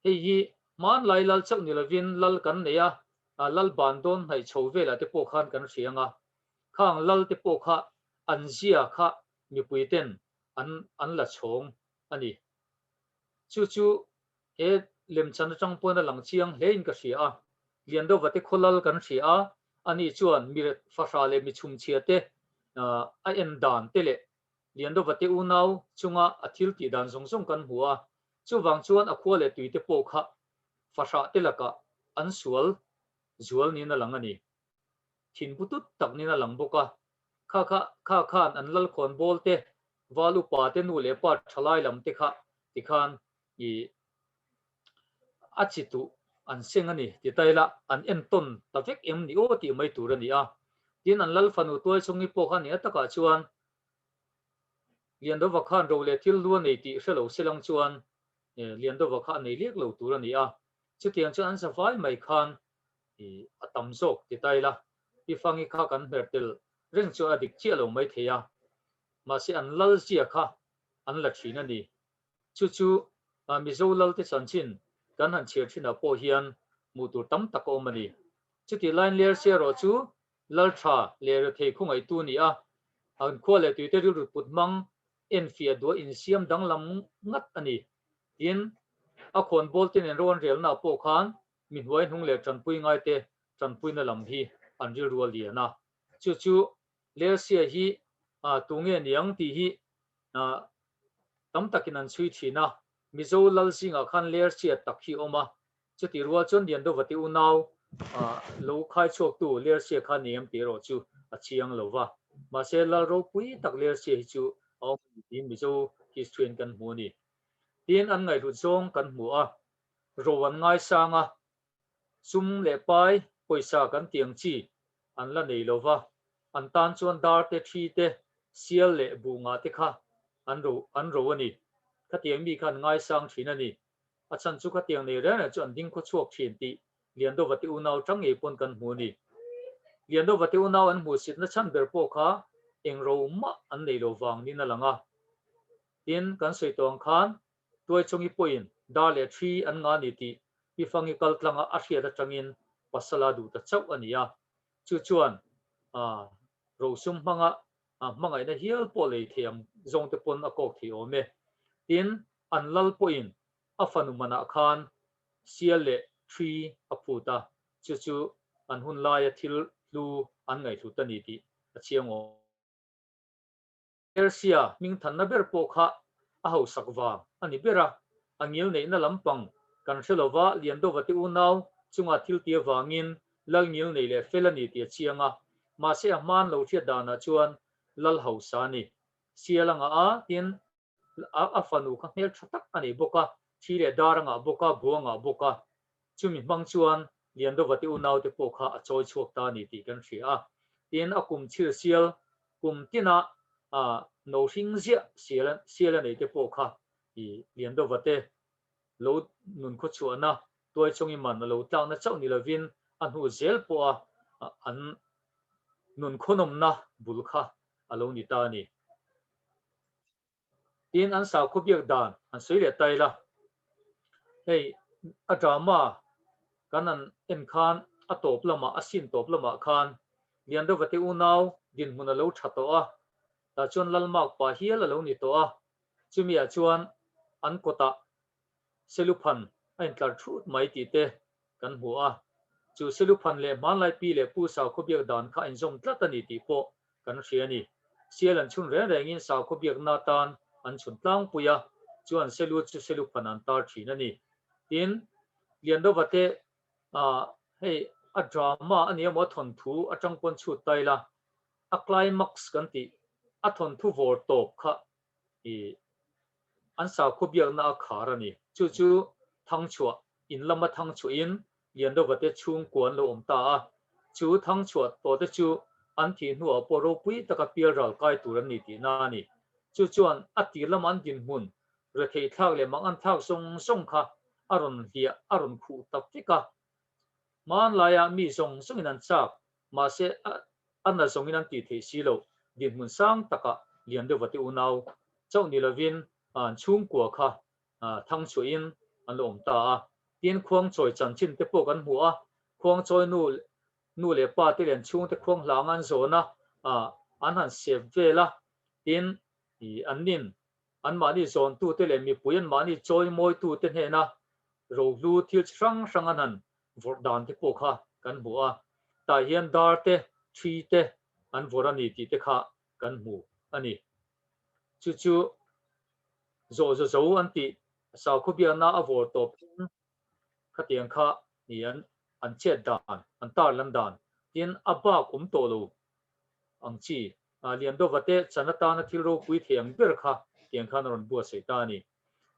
Hei hi hmanlai lal chauh ni lovin lal kan nei a, lal ban dawn hnaih chho velah te pawh khan kan hria ang a. Khang lal te pawh kha an zia kha mipui ten an an la chhawng a ni. Chu chu he lemchan atang pawn a lang chiang hle in ka hria a. Liandova te khaw lal kan hria a, ani chuan mi fahrah leh mi chhumchhia te a en dan te leh Liandova te unau chunga a thil tih dan zawng zawng kan hmu a, chuvang chuan a khua leh tui te pawh kha fahrah te lakah an sual zual niin a lang a ni. Thin bu tut tak niin a lang bawk a, kha kha kha khan an lalkhawn bawl te, val upa te nu leh pa thalai lam te kha tikhan i a chi tuh an seng a ni ti ta ila an entawn ta vek em ni aw tih mai tur a ni a. Tin, an lal fanu Tuaichungi pawh kha nia takah chuan Liandova khan ro leh thil lu a nei tih hre lo silang chuan Liandova kha a nei liak lo tur a ni a. Chutiang chuan an zavai mai khan a tam zawk ti ta ila, Pi Fangi kha kan hmer tel reng chuan a dik chiah lo mai thei a. Mahse an lal zia kha an la thin a ni. Chu chu Mizo lalte chanchin kan han chhiar thinah pawh hian hmuh tur tam tak a awm a ni. Chutih laiin Lersia erawh chu lal tha leh rethei khawngaihtu a ni a, an khua leh tuite rilru put hmang enfiah duah insiam danglam ngat a ni. Tin, a khawnbawl te nen ro an relnaah pawh khan mi hnuai hnung leh tanpui ngaite tanpuina lam hi an rilru a lian a. Chu chu Lersia hi tunge niang tih hi tam takin an chhui thin a, Mizo lal zingah khan Lersia tak hi a awm a, chutih rual chuan Liandovate unau lo khai chhuaktu Lersia kha ni em tih erawh chu a chiang lo va, mahse lal ropui tak Lersia hi chu a awm a ni tiin Mizo history in kan hmu a ni. Tin, an ngaihhlut zawng kan hmu a, ro an ngaisang a, sum leh pai pawisa kan tih ang chi an la nei lo va, an tan chuan dar te, thi te, sial leh buh ngah te kha an ro an ro a ni. Khatiang mi kha an ngaisang thin a ni. A chhan chu khatiang nei reng reng chu an ding khaw chhuak thin tih Liandova te unau tang ngei pawn kan hmu a ni. Liandova te unau an hmuhsitna chhan ber pawh kha eng ro mah an nei lo vang niin a lang a. Tin, kan sawi tawh ang khan Tuaichungi pawhin dar leh thi an ngah a ni tih Pi Fangi kal tlanga a hriat atangin pasal a duh ta chauh a ni a. Chu chuan rosum hmanga hmangaihna hial pawh lei thei ang zawngte pawn a kawk thei awm e. Tin, an lal pawhin a fanu manah khan sial leh thi a phut a, chu chu an hun laia thil hlu an ngaihhlut a ni tih a chiang awm. Persia hmingthanna ber pawh kha a hausak vang a ni ber a, a ngil neihna lampang kan hre lova Liandova te unau chunga thil ti avangin lal ngil nei leh fel a ni tih a chiang a, mahse a hman lo hriat danah chuan lal hausa a ni. Sial a ngah a, tin a fanu kha hmel tha tak a nei bawk a, thi leh dar a ngah bawk a, bu a ngah bawk a, chumi hmang chuan Liandova te unaute pawh kha a chawi chhuak ta a ni tih kan hria a. Tin, a kum chhir sial kum tina no hring ziah sial sial a neite pawh kha i Liandova te lo nun khawchhuahna tuaichawng i man a lo tlakna chauh ni lovin a hnu zel pawha an nun khawnawmna bul kha a lo ni ta a ni. Tin, an sakhaw biak dan an sawi leh ta ila, hei a drama kan han en khan a tawp lamah, a scene tawp lamah khan Liandova te unau dinhmun a lo tha tawh a, tah chuan Lalmak pa hial a lo ni tawh a, chumiah chuan an kawtah Seluphan a intlar thut mai tih te kan hmu a, chu Seluphan leh hmanlai pi leh pu sakhaw biak dan kha a inzawm tlat a ni tih pawh kan hria a ni. Sial an chhun reng rengin sakhaw biakna atan an chhun tlangpui a, chuan Selu chu Seluphan an tar thin a ni. Tin, Liandova te hei a drama a ni emaw a thawnthu atang pawn chhut ta ila, a climax kan tih a thawnthu vawr tawp kha i an sakhaw biakna a khar a ni. Chu chu Thangchhuah in lama Thangchhuahin Liandova te chhungkua an lo awm ta a. Chu Thangchhuah tawh te chu an thih hnuah pawh ropui taka pial ral kai tur an ni tihna a ni. Chu chuan a tir lama an dinhmun retheih thlak leh mang an thlak zawng zawng kha a rawn hliah a rawn khuh tak vek a. Hmanlaiah mi zawng zawngin an chak Mahse, a na zawngin an tih theih si loh, dinhmun sang takah Liandeuva te unau chauh ni lovin an chhungkua kha thang chhuahin an lo awm ta a. Tin, Khuangchawi chanchin te pawh kan hmu a, Khuangchawi nu nu leh pa te leh an chhungte khuang hlang an zawn a, an han sep vel a, tin, an nin anmahni zawntute leh mipui anmahni chawimawitute hnena rohlu thil chi hrang hrang an han vawrh dan te pawh kha kan hmu a, tah hian dar te, thi te an vawrh a ni tih te kha kan hmu a ni. Chu chu zawh za zo an tih sakhaw biakna a vawr tawp in khatiang kha ni an an chet dan, an tar lan dan tin a bak awm tawh lo ang chi Liandova te chan atana thil ropui thei ang ber kha tiang khan a rawn buatsaih ta a ni.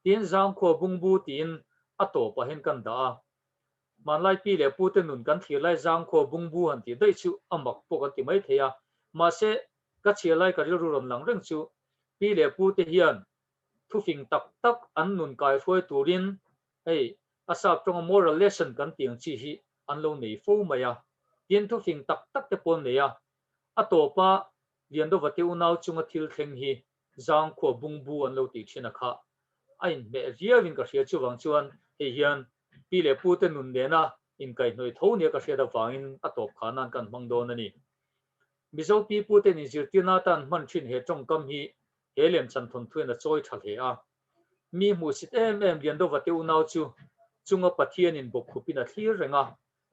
Tin Zangkhua bungbu tiin a tawpah hian kan dah a. Hmanlai pi leh pute nun kan thlir lai zangkhua bungbu han tih daih chu a mak pawh kan ti mai thei a. Mahse, ka chhiar lai ka rilru rawn lang reng chu pi leh pute hian thufing tak tak an nun kaihruai turin hei a sap tawnga moral lesson kan tih ang chi hi an lo nei fo mai a. Tin, thufing tak tak te pawh an nei a. A tawpa Liandova te unau chunga thil thleng hi Zangkhua bungbu an lo tih thin a kha a inhmeh viauin ka hria chuvang chuan hei hian pi leh pu te nun nena inkaihhnawih tho nia ka hriat avangin a tawp kha nan kan hmang dawn a ni. Mizo pi pu ten inzirtirna atan hman thin he tawngkam hi he lemchan thawnthu hian a chawi tha hle a. Mi hmuhsit em em Liandova te unau chu chunga Pathianin bawkkhupin a thlir reng a,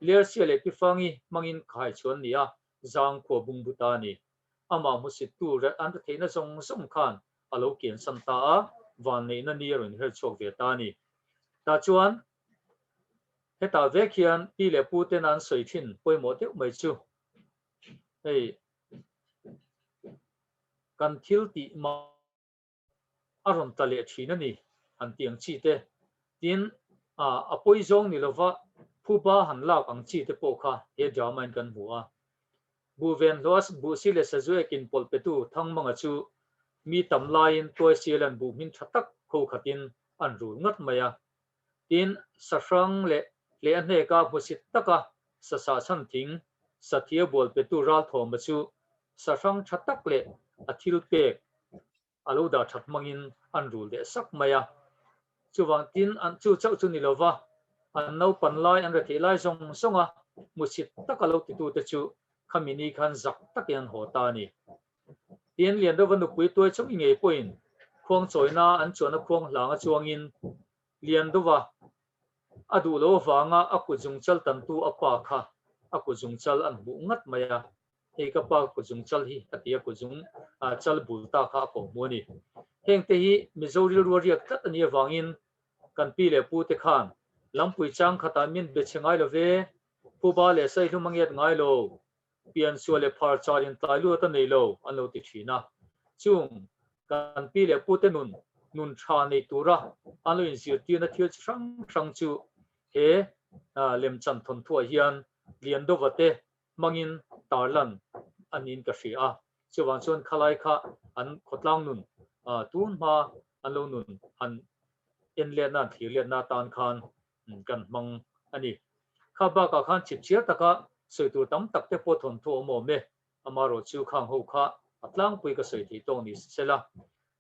Lersia leh Pifangi hmangin khai chuan ni a, Zangkhua bungbu ta a ni. Amah hmusittu an retheihna zawng zawng khan a lo kiansan ta a, vanneihna ni a rawn her chhuak ve ta a ni. Tah chuan hetah vek hian pi leh pu tena an sawi thin pawimawh deuh mai chu hei kan thil tih mah a rawn tla leh thin a ni han tih ang chi te. Tin, a pawi zawng ni lova phuba han lak ang chi te pawh kha he drama in kan hmu a. Buhven hlawh a buhsi leh sazu ekin pawlh petu Thangmanga chu mi tam laiin Tuaisiala'n buh hmin tha tak kho khatin an rul ngat mai a. Tin, sahrang leh hleh a hneka hmusit taka sasah chhan thing sathia bual petu Ralthawma chu sahrang tha tak leh a thil pek a lo dah that hmangin an rul leh sak mai a. Chuvang tin an chu chauh chu ni lova, an naupan lai an retheih lai zawng zawng a hmusit taka lo titute chu khami ni khan zak takin an haw ta a ni. Tin, Liandova nupui tuai chung i ngei pawhin khuang chawina an chuanna khuang hlanga chuangin Liandova a duh lo avanga a kut zungchal tantu a pa kha a kut zungchal an hmuh ngat mai a. Hei ka pa kut zungchal hi a ti a, kut zung chal bul ta kha a kawh hmu a ni. Hengte hi Mizo rilru a riak tlat a nih avangin kan pi leh pu te khan lampui chang khatah min be chhe ngai lo ve, phuba leh saihlum a ngiat ngai lo, piansual leh phar char in tlai luat a nei lo an lo ti thin a. Chung kan pi leh pu te nun nun tha nei tura an lo inzirtirna thil chi hrang hrang chu he lemchan thawnthuah hian Liandova te hmangin tarlan a niin ka hria a, chuvang chuan khalai kha an khawtlang nun tun hma an lo nun han en letna an thlir letna atan khan kan hmang a ni. Kha bakah khan chipchiar taka sawi tur tam tak te pawh thawnthu a awm awm e, amarawh chu khang ho kha a tlangpui ka sawi thei tawk ni sela.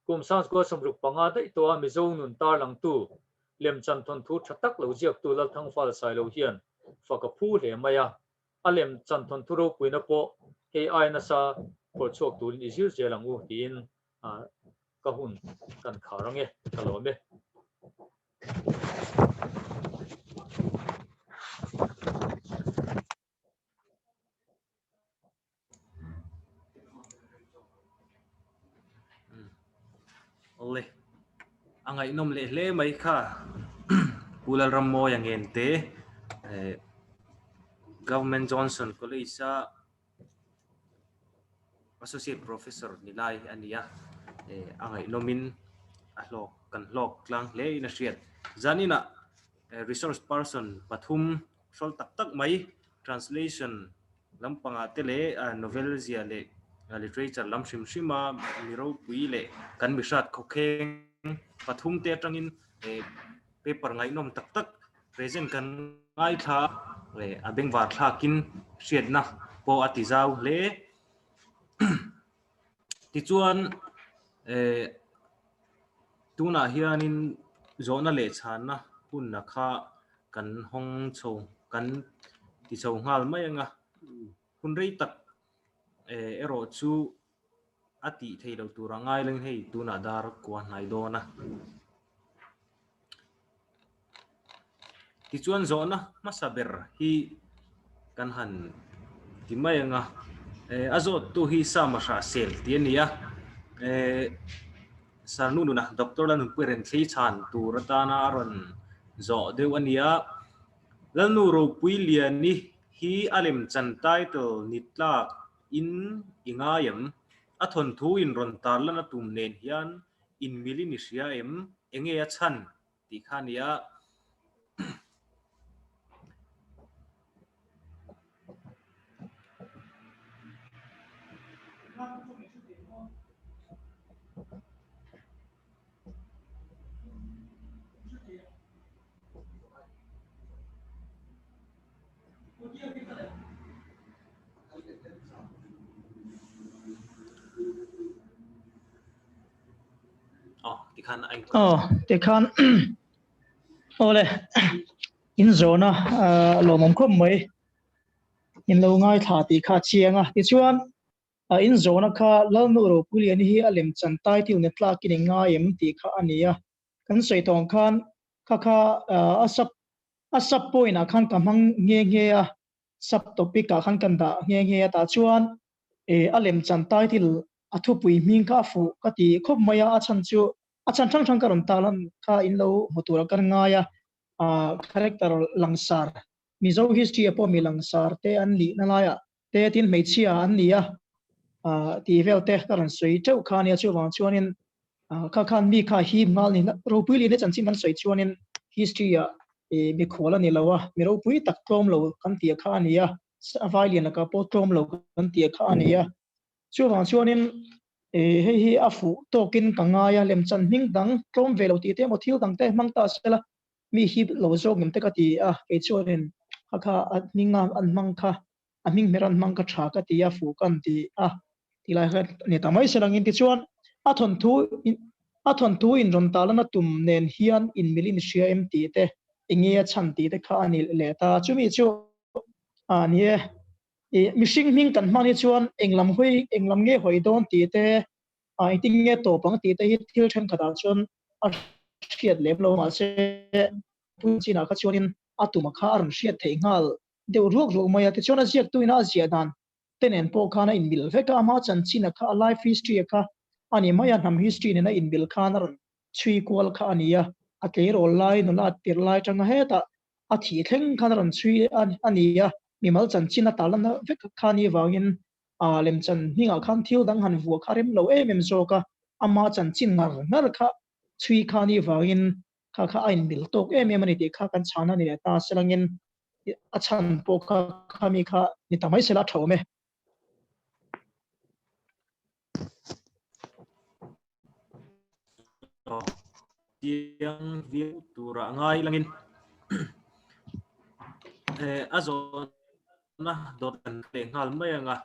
Kum Sangchukua 65 daih tawha Mizo nun tarlangtu lemchan thawnthu tha tak lo ziaktu Lalthangfal Sailo hian fak a phu hle mai a, a lem chan thawnthu ropuina pawh hei ai nasa phawrh chhuak turin i zir zel ang u tiin ka hun kan khar ang e, ka lawm e. Awle, a ngaihnawm leh hle mai kha. Pu Lalrammawia Ngente, Government Johnson College-a Associate Professor ni lai a ni a, a ngaihnawmin a hlawk kan hlawk tlang hle in a hriat. Zaninah resource person pathum hrawl tak tak mai translation lampangah te leh novel zia leh literature lam hrim hrim a mi ropui leh kan mihrat khawkheng pathum te atangin paper ngaihnawm tak tak present kan ngaithla a bengvar thlakin hriatna pawh a ti zau hle. Tichuan tunah hianin zawhna leh chhanna hunna kha kan hawng chho kan ti chho nghal mai anga hun rei tak erawh chu a tih theih loh tur a ngai leng hei tunah dar kua hnai dawn a. Tichuan zawhna hmasa ber hi kan han ti mai ang a, a zawttu hi Sama Hrahsel tih a ni a, Sarnu nuna Doctor Lalnunpuii Renthlei chhan tur atana a rawn zawh deuh a ni a, Lalnu Ropui Liani hi a lemchan title ni tlak in i ngai em? A thawnthu in rawn tarlan a tum nen hian inmilin i hria em? Enge a chhan tih kha a ni a. Aw tikhan awle in zawhna lawmawm khawp mai in lo ngaithla tih kha a chiang a tichuan a in zawhna kha Lalnu Ropuiliani hi a lemchan title ni tlakin i ngai em tih kha a ni a kan sawi tawng khan kha kha a sub a sub point ah khan ka hmang nghe nghe a sub topic ah khan kan dah nghe nghe a tah chuan a lemchan title a thupui hming kha a fuh ka ti khawp mai a, a chhan chu a chhan hrang hrang ka rawn tarlan kha in lo hmu tur a kan ngai a, character langsar Mizo history ah pawh mi langsar te an nih na laiah te tin hmeichhia an ni a tih vel te ka rawn sawi teuh kha a nia chuvang chuanin kha khan mi kha hip nghal ni ropui leh chanchin kan sawi chuanin history ah mikhual a ni lo a, mi ropui tak tlawm lo kan tih kha a ni a, vai lian lakah pawh tlawm lo kan tih kha a ni a. Chuvang chuanin hei hi a fuh tawkin ka ngai a, lemchan hming dang tlawm ve lo tih te emaw thil dang te hmang ta se la mi hip lo zawk ngem te ka ti a, kei chuanin kha kha a hming a an hmang kha a hming hmer an hmang kha tha ka ti a, fuh ka an ti a ti lai kha ni ta mai se langin tichuan a thawnthu a thawnthu in rawn ta lana tum nen hian inmil in hria em tih te enge a chhan tih te kha a ni leh ta chumi chu a ni e. I mihring hming kan hman hi chuan eng lam hawi eng lam nge hawi dawn tih te, ah engtin nge tawp ang tih te hi thil thenkhatah chuan a hriat lem lo mahse punchinah kha chuanin a tuma kha a rawn hriat theih nghal deuh ruak ruak mai a. Tichuan a ziaktuin a ziah dan te nen pawh khan a inmil vek a, ama chanchin a kha a life history a kha a ni mai a, hnam history nena inmil khan a rawn chhui kual kha a ni a, a tleirawl lai nula tirh lai atanga hetah a thih thleng khan a rawn chhui a ni a, mimal chanchin a tarlan vek kha ni vangin lemchan hmingah khan thil dang han vuah kha rem lo em em zawk a, ama chanchin ngar ngar kha chhui kha ni vangin kha kha a inmil tawk em em a ni tih kha kan chhan a ni leh ta selangin a chhan pawh kha khami kha ni ta mai sela a tha awm e. Chiang viau tura ngai langin a zawhna dawt kan leh nghal mai anga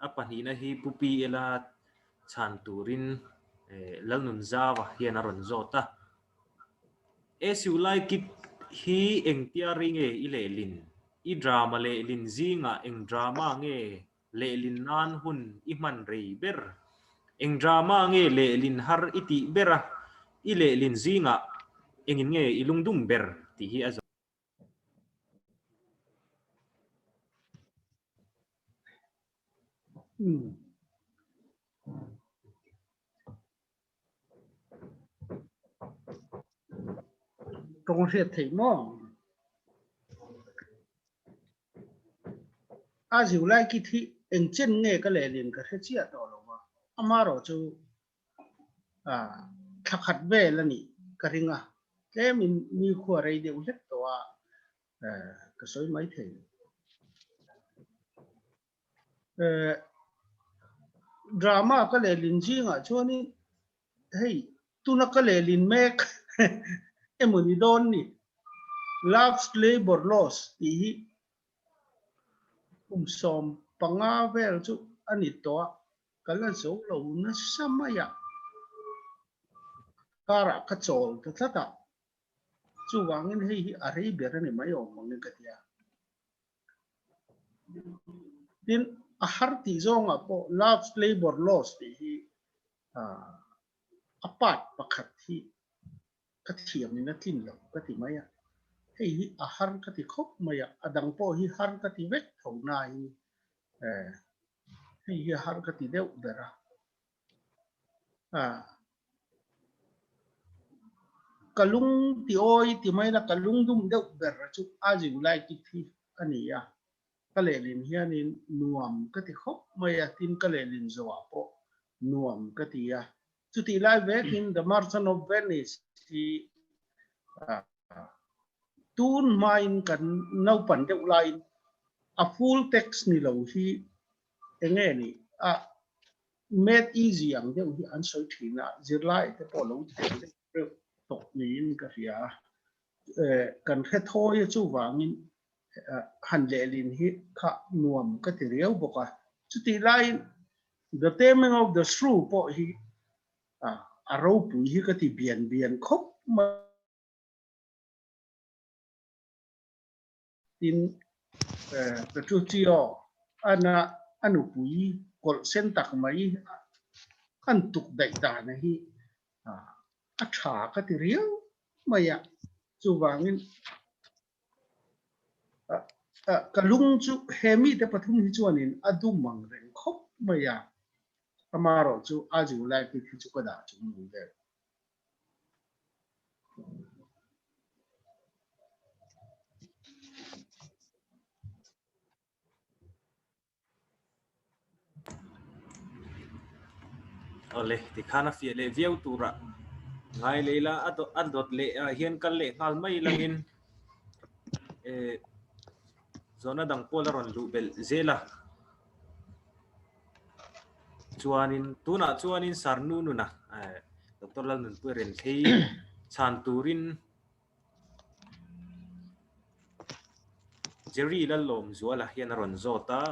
a pahnihna hi Pu Pi Ela chhan turin Lalnunzava hian a rawn zawt a. As you like it hi engtia ri nge i lehlin? I drama lehlin zingah eng drama nge Lehlin nan hun i hman rei ber. Eng drama nge lehlin har i tih ber a, i lehlin zingah engin nge i lungdum ber tih hi a zawh. Tawng hriat theih maw? A ziu lai ki thi eng chen nge ka lehlin ka hre chiah tawh lo va, amarawh chu thla khat vel a nih ka ring a, tlemin ni khua rei deuh hlek tawh a ka sawi mai thei. Drama ka lehlin zingah chuanin hei tuna ka lehlin mek emaw ni dawn ni Love's Labour Lost tih hi kum 15 vel chu a ni tawh a, ka la zo lo nasa mai a, karah ka chawl ta tlat a, chuvangin hei hi a rei ber a ni mai awm angin ka ti a. Tin, a har tih zawngah pawh Love's Labour Lost tih hi a part pakhat hi ka thiamin a tlin lo ka ti mai a. Hei hi a har ka ti khawp mai a, a dang pawh hi har ka ti vek tho nain hei hi a har ka ti deuh ber a. Ka lung ti awi ti mai la ka lung dum deuh ber chu a ziu lai kit hi a ni a, ka lehlin hianin nuam ka ti khawp mai a, tin ka lehlin zawhah pawh nuam ka ti a. Chutih lai vekin The Merchant of Venice hi tun hmain kan naupan deuh laiin a full text ni lo hi. Enge ni a made easy ang deuh hi an sawi thin a, zirlai te pawh lo tel deuh reuh tawh niin ka hria a. Kan hre thawi a chuvangin han lehlin hi kha nuam ka ti riau bawk a. Chutih laiin The Taming of the Shrew pawh hi a ropui hi ka ti bian bian khawp mai. Tin, Petruchio ana a nupui kawlh sen tak mai an tuk daih dan hi a tha ka ti riau mai a, chuvangin ka lung chu he mite pathum hi chuanin a dum ang reng khawp mai a, amaherawhchu a zirlai bik hi chu ka dah chung nung deuh. Awle, tikhan a fiah leh viau turah ngai leh ila a dawt leh ah hian kal leh nghal mai langin eh zawhna dang pawh la rawn luh belh zel a. Chuanin tunah chuanin Sarnu nuna Doctor Lalnunpuia Renthei chhan turin Jerry Lallawmzuala hian a rawn zawt a,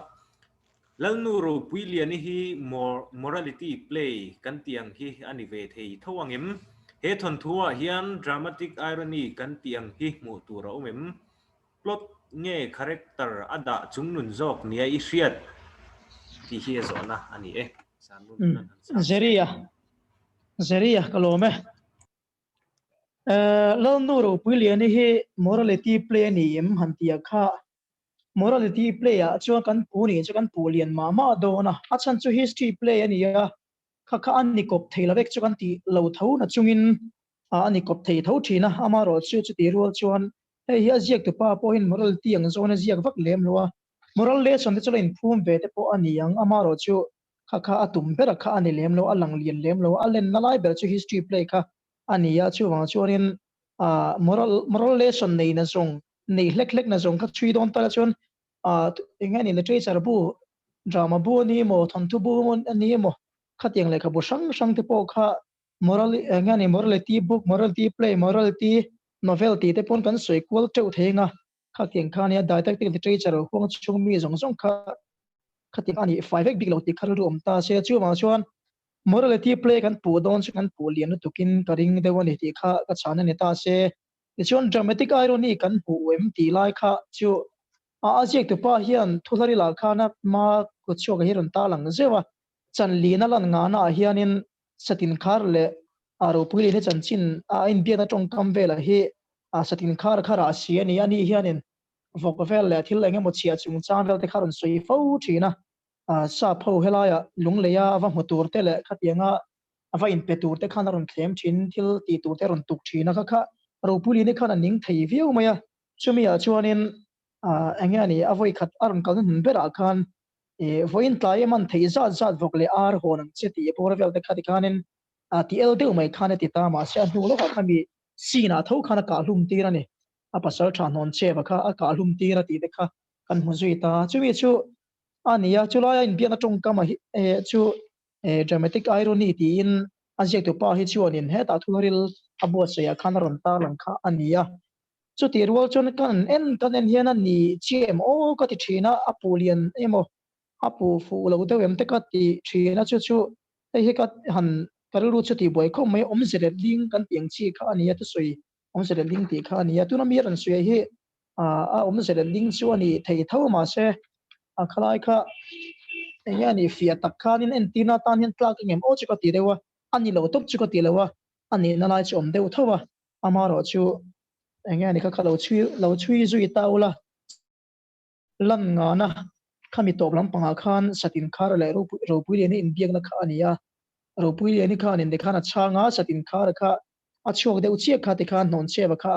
Lalnu Ropuiliani hi morality play kan tih ang hi a ni ve thei tho ang em? He thawnthuah hian dramatic irony kan tih ang hi hmuh tur a awm em? Plot nge character a dah chungnun zawk nia i hriat tih hi a zawhna a ni e. Zeria, Zeria ka lawm e. Lalnu Ropuiliani hi morality play a ni em han ti a kha. Morality play ah chuan kan pu nih chu kan pu lian mah mah dawn a, a chhan chu history play a ni a, kha kha a ni kawp thei lo vek chu kan tih lo tho na chungin a ni kawp thei tho thin a, amaherawh chu chutih rual chuan hei hi a ziak tupa pawhin morality ang zawn a ziak vak lem lo a, moral lesson te chu la inphum ve te pawh a ni ang, amaherawh chu kha kha a tum ber a kha a ni lem lo, a lang lian lem lo, a lenna lai ber chu history play kha a ni a, chuvang chuanin ah moral moral lesson nei na zawng nei hlek hlek na zawng kha chhui dawn ta la chuan ah eng nge ni literature bu drama bu a ni emaw thawnthu bu a ni emaw khatiang lehkhabu hrang hrang te pawh kha moral eng nge ni morality book morality play morality novel tih te pawn kan sawi kual teuh thei ang a khatiang kha nia didactic literature huang chhung mi zawng zawng kha khatiang a nih fai vek bik lo tih kha rilru awm ta se chuvang chuan morality play kan puh dawn chu kan puh lian lutukin ka ring deuh a ni tih kha ka chhan a ni ta se tichuan dramatic irony kan hmuh em tih lai kha chu a a ziak tupa hian thuhlari lah khana ma kutchhuak hi rawn ta lang zeuh a chanlina lan ngana ah hianin Satin khar leh a ropui leh chanchin a inbiakna tawngkam velah hi a satin khar kha rah si a ni. Ani hianin vawk vel leh thil eng emaw chhiah chungchang vel te kha rawn sawi fo thin a. Sap ho helaia lungleia a va hmu tur te leh khatianga a va inpe tur te khan a rawn thlem thin, thil tih tur te a rawn tuk thin a. Kha kha ropui leh ni khan a ning thei viau mai a. Chumi ah chuanin eng nge a ni a vawikhat a rawn kalna hnun berah khan I vawiin tlai em an theih zat zat vawk leh ar hawn ang che tih bawr vel te kha tikhanin a ti el deuh mai khan a ti ta mahse a hnu lawkah khan mi scene ah tho khan a kah hlum tir a ni. A pasal tha hnawn cheva kha a kah hlum tir a tih te kha kan hmu zui ta. Chumi chu a ni a, chulaia inbiakna tawngkam a hi chu dramatic irony tiin a ziaktupa hi chuanin hetah thulharil a buatsaihah khan a rawn tarlang kha a ni a. Chutih rual chuan ka han en kan en hian a ni chiah em aw ka ti thin a, a puh lian emaw a puh fuh lo deuh em te ka ti thin a, chu chu hei hi ka han ka rilru chu tih buai khawp mai awmze let ling kan tih ang chi kha a ni a, thusawi awmze let ling tih kha a ni a, tuna mi a rawn sawi hi a awmze let ling chu a ni thei tho mahse a khalai kha eng nge a nih fiah tak khanin entirna atan hian tlak engem aw chu ka ti deuh a, a ni lo tawp chu ka ti lo a, a nihna lai chu awm deuh tho a. Amaherawh chu eng nge ni kha kha lo chhui lo chhui zui ta ula, lan ngana khami tawp lampangah khan Satin Khar leh Ropui Liani inbiakna kha a ni a. Ropui Liani khan in tikhan a chhang a, Satin Khar kha a chhuak deuh chiah kha tikhan hnawn cheva kha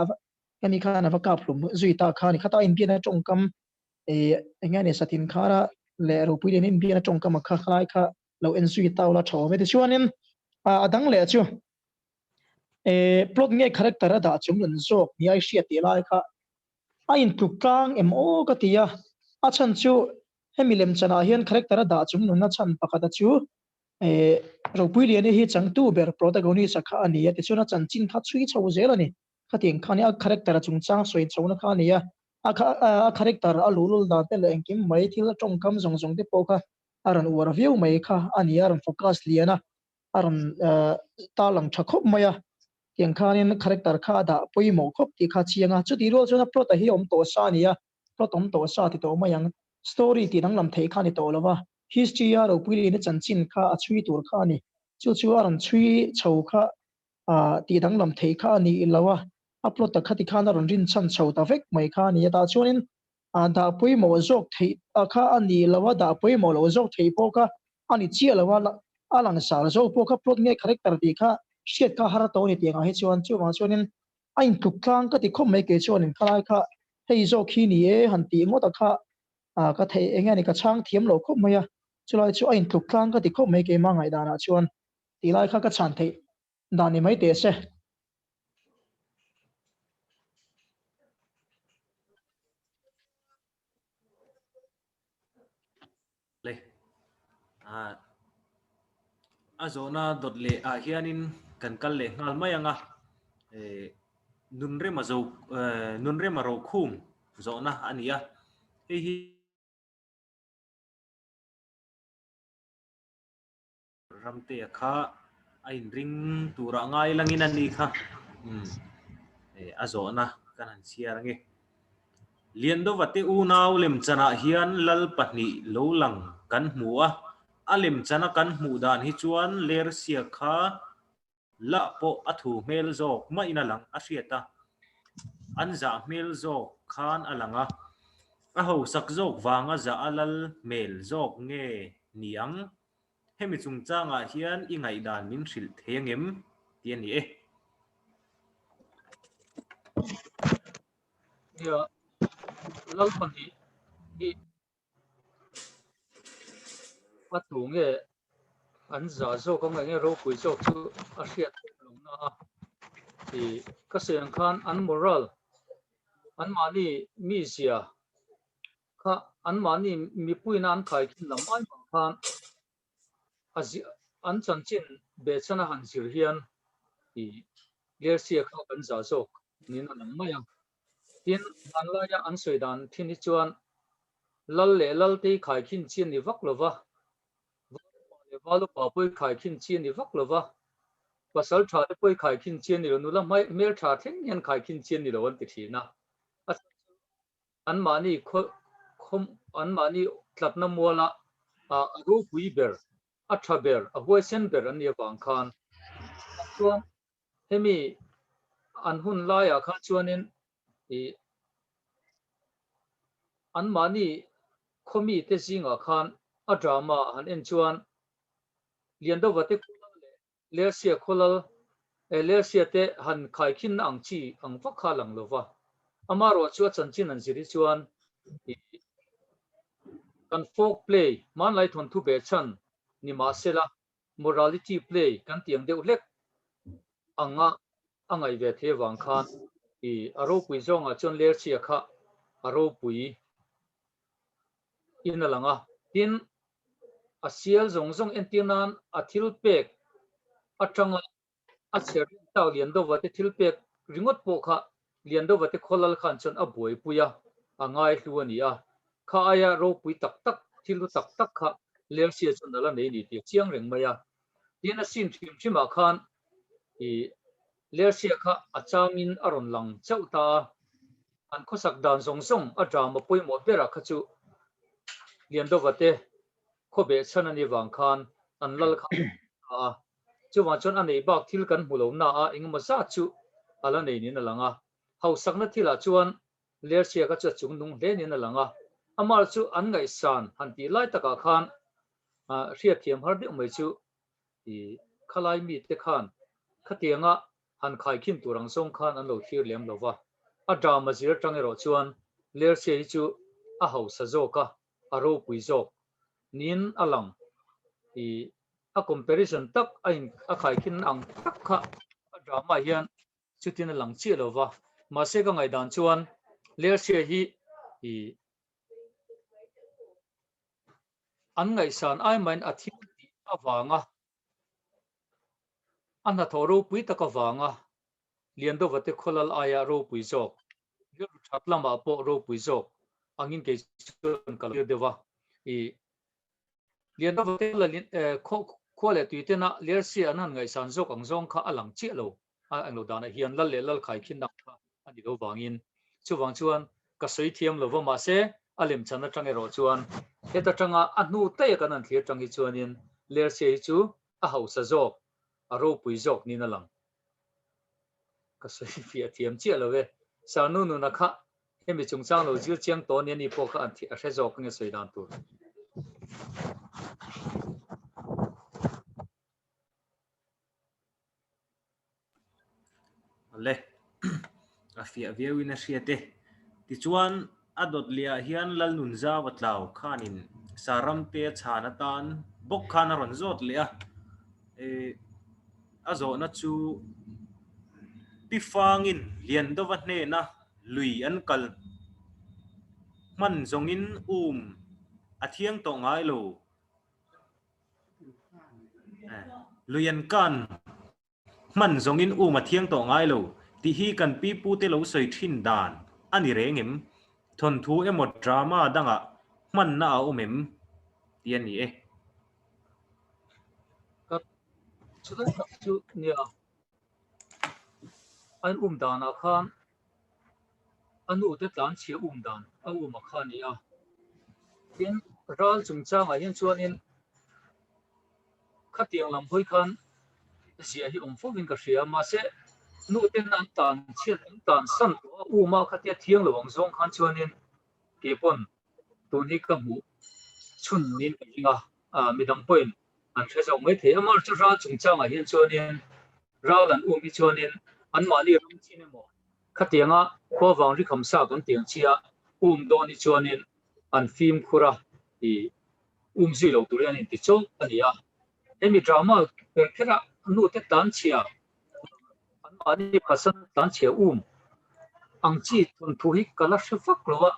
khami khan a va kap hlum zui ta kha a ni. Khata inbiakna tawngkam eng nge ni Satin Khara leh Ropui Liani inbiakna tawngkam a kha khalai kha lo en zui ta ula tha awm e. Tichuanin a dang leh chu Plot nge character a dah chung an zawk ni a i hriat tih lai kha a intluk tlang em aw ka ti a, a chhan chu Hemi lemchanah hian character a dah chung nunna chhan pakhata chu Ropuiliani hi changtu ber protagonist-a kha a ni a, tichuan a chanchin kha chhui chho zel a ni. Khatiang kha nia a character a chungchang sawi chhohna kha a ni a, a character a luhlul dan te leh engkim mai thil a tawngkam zawng zawng te pawh kha a rawn uar viau mai kha a ni a, a rawn focus lian a, a rawn tarlang tha khawp mai a. Tiang khanin character kha a dah pawimawh khawp tih kha a chiang a, chutih rual chuan a plot a hi a awm tawh sa a ni a, plot awm tawh sa ti tawh mai ang. Story tih danglam theih kha a ni tawh lo va, history a ropui lehna chanchin kha a chhui tur kha a ni. Chu chu a rawn chhui chho kha tih danglam theih kha a ni lo a, a plot a khati khan a rawn rinchhan chho ta vek mai kha a ni a. Tah chuanin dah pawimawh zawk theih kha a ni lo a, dah pawimawh loh zawk theih pawh kha a ni chiah lo a, a langsar zawk pawh kha plot nge character tih kha hriat kha har tawh a ni tih angah hi chuan. Chuvang chuanin a intluk tlang ka ti khawp mai kei chuanin khalai kha hei zawk hi ni e han tih ngawt a kha ka theih eng nge ni ka chhang thiam lo khawp mai a, chulai chu a intluk tlang ka ti khawp mai keimah ngaihdanah chuan tih lai kha ka chhan theih dan ni mai teh se. Le. A zawhna dawt leh ah hianin kan kal leh nghal mai ang a. Nunrema zo Nunrema Rokhum zawhna a ni a. Hei hi Ramtea kha a inring turah ngai langin a ni kha. A zawhna kan han chhiar ange. Liandova te unau lemchanah hian lal pahnih lo lang kan hmu a, a lemchana kan hmuh dan hi chuan Lersia kha la pawh a thu hmel zawk mahin a lang a hriat a, an zah hmel zawk khan a lang a, a hausak zawk vanga zah a lal hmel zawk nge ni ang? Hemi chungchangah hian i ngaihdan min hrilh thei angem? tih a ni e. Nia, lal pahnih hi a tu nge an zah zawk ang enge ropui zawk chu a hriat lo na a i ka sawi ang khan an moral anmahni mizia kha anmahni mipuiin an khaikhin lam ai mah khan a an chanchin behchhan a han zir hian i Lersia kha kan zah zawk niin a lang mai a. Tin, hmanlaia an sawi dan thin hi chuan Lal leh Lalte hi khaikhin chi a ni vak lo va, Valupa leh Valupa pawh hi khaikhin chi a ni vak lo va, Pasal tha te pawh hi khaikhin chi a ni lo, nula hmeltha thleng hian khaikhin chi a ni lo an ti thin a. A chhan chu anmahni khaw anmahni tlatna muala a ropui ber, a tha ber, a huaisen ber an nih avang khan chuan hemi an hun laiah khan chuanin ih anmahni khawmi te zingah khan a drama han en chuan Liandova te khawlal leh Lersia khawlal eh Lersia te han khaikhinna ang chi ang vak kha a lang lo va. Amaherawh chu a chanchin an zir hi chuan ih kan folk play hmanlai thawnthu behchhan ni mahsela morality play kan tih ang deuh hlek anga a ngaih ve thei avang khan i a ropui zawngah chuan Lersia kha a ropui in a lang a. Tin, a sial zawng zawng entir nan a thil pek atanga a chher rin tak Liandova te thil pek ringawt pawh kha Liandova te khawlal khan chuan a buaipui a, a ngaihlu a ni a. Kha aia ropui tak tak, thil hlu tak tak kha Lersia chuan a la nei ni tih a chiang reng mai a. Tin, a sin hrim hrimah khan i Lersia kha a changin a rawn lang chauh ta a. An khawsak dan zawng zawng a drama pawimawh berah kha chu Liandova te khawbeh chhan a nih vang khan an lal kha a a. Chuvang chuan a neih bak thil kan hmu lo na a engemaw zat chu a la nei niin a lang a. Hausakna thilah chuan Lersia kha chu a chung nung hle niin a lang a. Amah chu an ngaihsan han tih lai takah khan hriatthiam har deuh mai chu i khalai mite khan khatianga han khaikhin tur ang zawng khan an lo thlir lem lo va. A drama zir atang erawh chuan Lersia hi chu a hausa zawk a, a ropui zawk niin a lang. I a comparison tak a in a khaikhin ang tak kha a drama hian chutin a lang chiah lo va. Mahse ka ngaihdan chuan Lersia hi i. An ngaihsan ai main a thil tih avanga a hnathawh ropui tak avanga Liandova te khawlal aia ropui zawk, rilru that lamah pawh ropui zawk angin kei chuan ka lo thlir deuh a. I Liandova te khua leh tui tena Lersia an han ngaihsan zawk ang zawng kha a lang chiah lo a, englo danah hian lal leh lal khai khin ang kha a ni lo vangin. Chuvang chuan ka sawi thiam lo va, mahse a lemchan atang erawh chuan heta tanga a hnu daih a kan han thlir tang hi chuanin Lersia hi chu a hausa zawk, a ropui zawk niin a lang. Ka sawi fiah thiam chiah lo e. Sarnu nuna kha hemi chungchang lo zir chiang tawh nia ni pawh kha an a hre zawk ange sawi dan tur. Awle, a fiah viau in a hriat e. Tichuan, a dawt leh ah hian Lalnunzau a tlau khanin Saramte a chhan atan bawk khan a rawn zawt leh a. A zawhna chu Pi Fangin Liandova hnena lui an kal hman zawngin um a thiang tawh ngai lo. Lui an kan hman zawngin um a thiang tawh ngai lo tih hi kan pi pute lo sawi thin dan a ni reng em? Thawnthu emaw drama dangah hmanna a awm em? tih a ni e. Ka chulai tak chu nia an um danah khan a nu te tlan chhia um dan a um a kha a ni a. Tin, ral chungchangah hian chuanin khatiang lam hawi khan zia hi awm fo in ka hria. Mahse, nu ten an tan chhiat an tan san tawh a, um a khatia thiang lo ang zawng khan chuanin kei pawn tun hi ka hmuh chhun niin ka ring a, midang pawhin an hre zawk mai thei. Amah chu ral chungchangah hian chuanin ral an um hi chuanin anmahni ram chin emaw khatianga khua vang ri kham sa kan tiang chi a um dawn hi chuanin an fimkhur a i um zui lo tur hian an inti chawlh a ni a. Hemi drama ber kherah nu te tlan chhia anmahni pasal tlan chhia um ang chi thawnthu hi ka la hre vak lo a,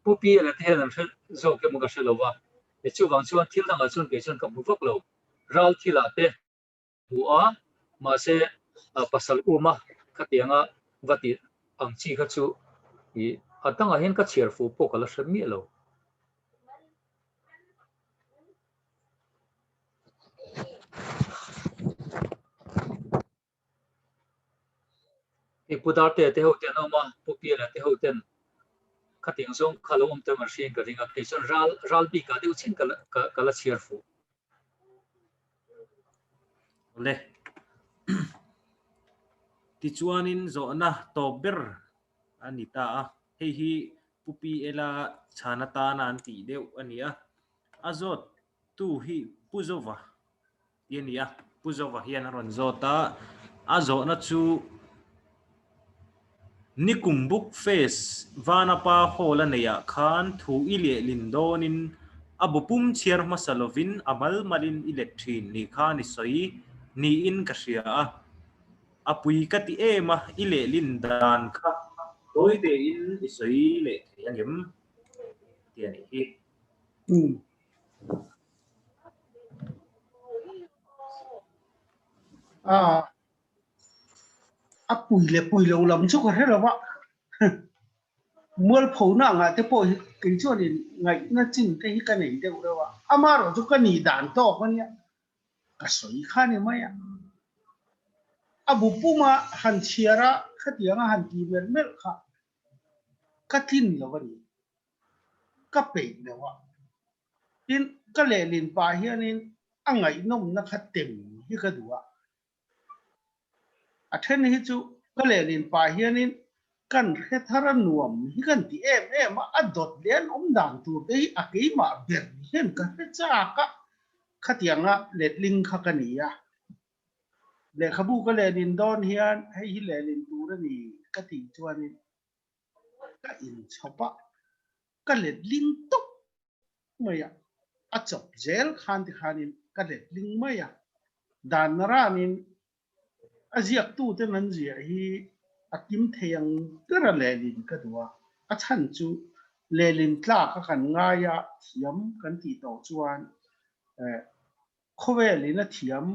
Pu Pi leh te hian an hre zawk emaw ka hre lo va, chuvang chuan thil dangah chuan kei chuan ka hmu vak lo. Ral thilah te hmu a, mahse pasal um a khatianga va tih ang chi kha chu ih a dangah hian ka chhiar fuh pawh ka la hre miah lo. Hei Pu Darte te ho ten a awm a, Pu Piala te ho ten khatiang zawng kha lo awm tam an hriain ka ring a, kei chuan ral ral bikah deuh chin ka la ka la chhiar fuh. Awle. Tichuanin zawhna tawp ber a ni ta a, hei hi Pu Piala chhan atana an tih deuh a ni a, a zawt tu hi Pu Zova tih a ni a, Pu Zova hian a rawn zawt a, a zawhna chu Nikum Book Fest Vanapa Hall a neihah khan thu i lehlin dawnin a bu pum chhiar hmasa lovin a mal malin i let thin ni khan i sawi niin ka hria a, a pui ka ti em a, i lehlin dan kha tawi tein i sawi leh thei angem tih a nih hi. A a pui leh pui lo lam chu ka hre lo va, mualphona angah te pawh hi kei chuanin ngaihna chin te hi ka nei deuh reuh a, amaherawh chu ka nih dan tawk a nia, ka sawi kha ni mai a. A bu puma han chhiar a khatianga han ti melh melh kha ka tlin lo a ni. ka peih lo a, tin ka lehlin pah hianin a ngaihnawmna kha tem hi ka duh a, a then hi chu ka lehlin pah hianin kan hre thar a nuam hi kan ti em em a, a dawt leh an awm dan tur te hi a keimah ber hian ka hre chak a, khatianga letling kha ka ni a, lehkhabu ka lehlin dawn hian hei hi lehlin tur a ni ka tih chuanin ka inchhawp a, ka letling tawp mai a, a chawp zel khan tikhanin ka letling mai a, dan ranin a ziaktuten an ziah hi a kim thei ang ber a lehlin ka duh a, a chhan chu. Lehlin tlak a kan ngai a, thiam kan tih tawh chuan khawvelin a thiam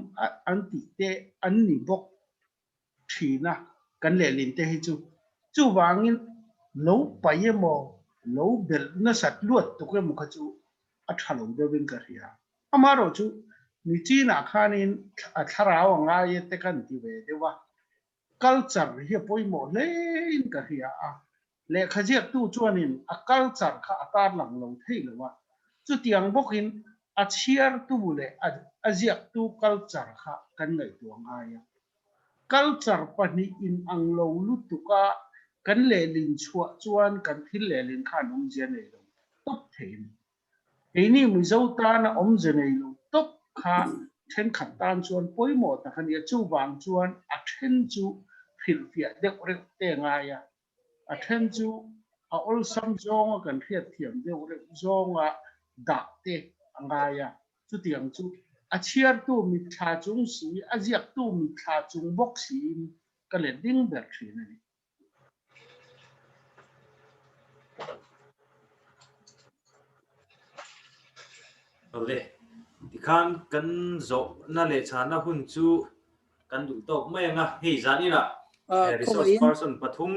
an tih te an ni bawk thin a, kan lehlin te hi chu. Chuvangin lo paih emaw, lo belh nasat luat tuk emaw kha chu a tha lo deuhin ka hria. Amaherawhchu nichinah khanin a thlarau a ngai e te kan ti ve deuh a, culture hi a pawimawh hlein ka hria a, lehkha ziaktu chuanin a culture kha a tarlang lo thei lo a, chutiang bawkin a chhiartu leh a ziaktu culture kha kan ngaihtuah ngai a. Culture pahnih inang lo lutuka kan lehlin chhuah chuan kan thil lehlin khan awmzia nei lo tawp thei a ni. Keini Mizo tana awmze nei lo tawp kha thenkhat tan chuan pawimawh tak a ni a, chuvang chuan a then chu hrilhfiah deuh reuh te a ngai a, a then chu a awlsam zawnga kan hriatthiam deuh reuh zawnga dah te a ngai a, chutiang chu a chhiartu mitthla chung si, a ziaktu mitthla chung bawk siin ka let ding ber thin a ni. Awle, tikhan kan zawhna leh chhana hun chu kan duh tawk mai ang a, hei zan inah resource person pathum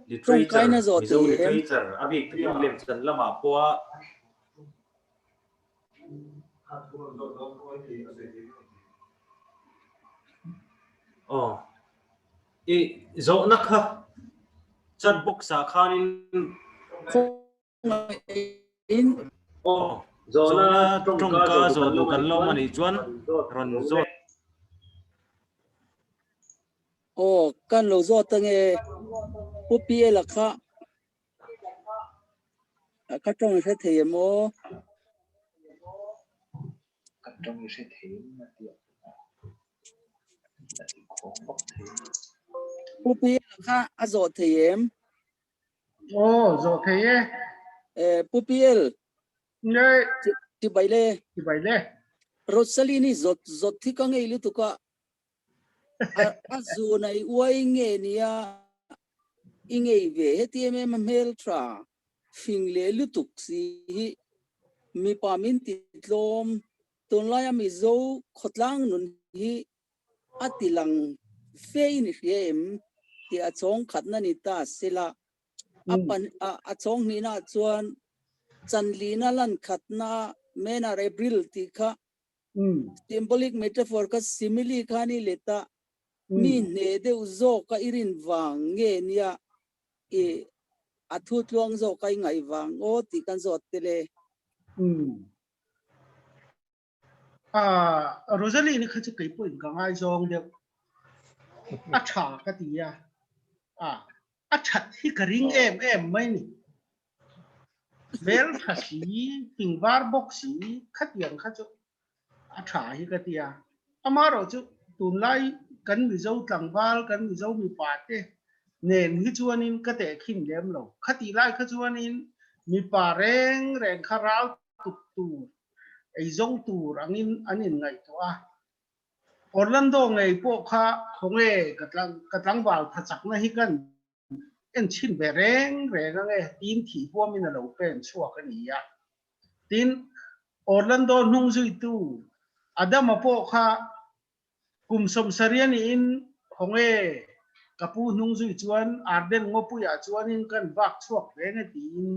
literature, Mizo literature a bik takin lemchan lamah pawha Aw, i zawhna kha chat box ah khanin Aw, zawhna tawngka zawh duh kan lawm a nih chuan rawn zawt. Aw, kan lo zawt ange Pu PL-a kha. Ka tawng i hre thei em aw? Ka tawng i hre thei em a ti a. A ti khawng vak thei. Pu PL kha a zawh thei em? Aw, zawh thei e. Eh, Pu PL. Nge. Ti bai le. Ti bai le. Rosalini zawt zawt thi ka ngei lutuk a. A zun a i uai nge nia i ngei ve heti em em a hmel tha fing leh lutuk si hi mipa min ti tlawm tunlaia Mizo khawtlang nun hi a ti lang fe in i hria em tih a chawng khatna ni ta sela a pan a chawng hnihna chuan chanlina lan khatna Menar April tih kha Symbolic metaphor kha simile kha ni let a, mi hne deuh zawk a i rin vang nge nia i a thu tluang zawk a i ngaih vang aw tih kan zawt tel e. Rosaline kha chu kei pawhin ka ngaizawng deuh. A tha ka ti a, a that hi ka ring em em mai ni. Hmel tha si, thing var bawk si, khatiang kha chu a tha hi ka ti a. Amaherawh chu tunlai kan Mizo tlangval, kan Mizo mipa te nen hi chuanin ka tehkhin lem lo. Khatih lai kha chuanin mipa reng reng kha ral tuk tur, eizawng tur angin an inngaihtuah a. Orlando ngei pawh kha khawnge ka tlangval tha chakna hi kan en chhin ve reng reng ang e tiin thih huamin a lo pen chhuak a ni a. Tin, Orlando hnung zuitu Adama pawh kha kum sawmsarih a niin khawnge ka pu hnung zui chuan Arden ngawpuiah chuanin kan vak chhuak reng e tiin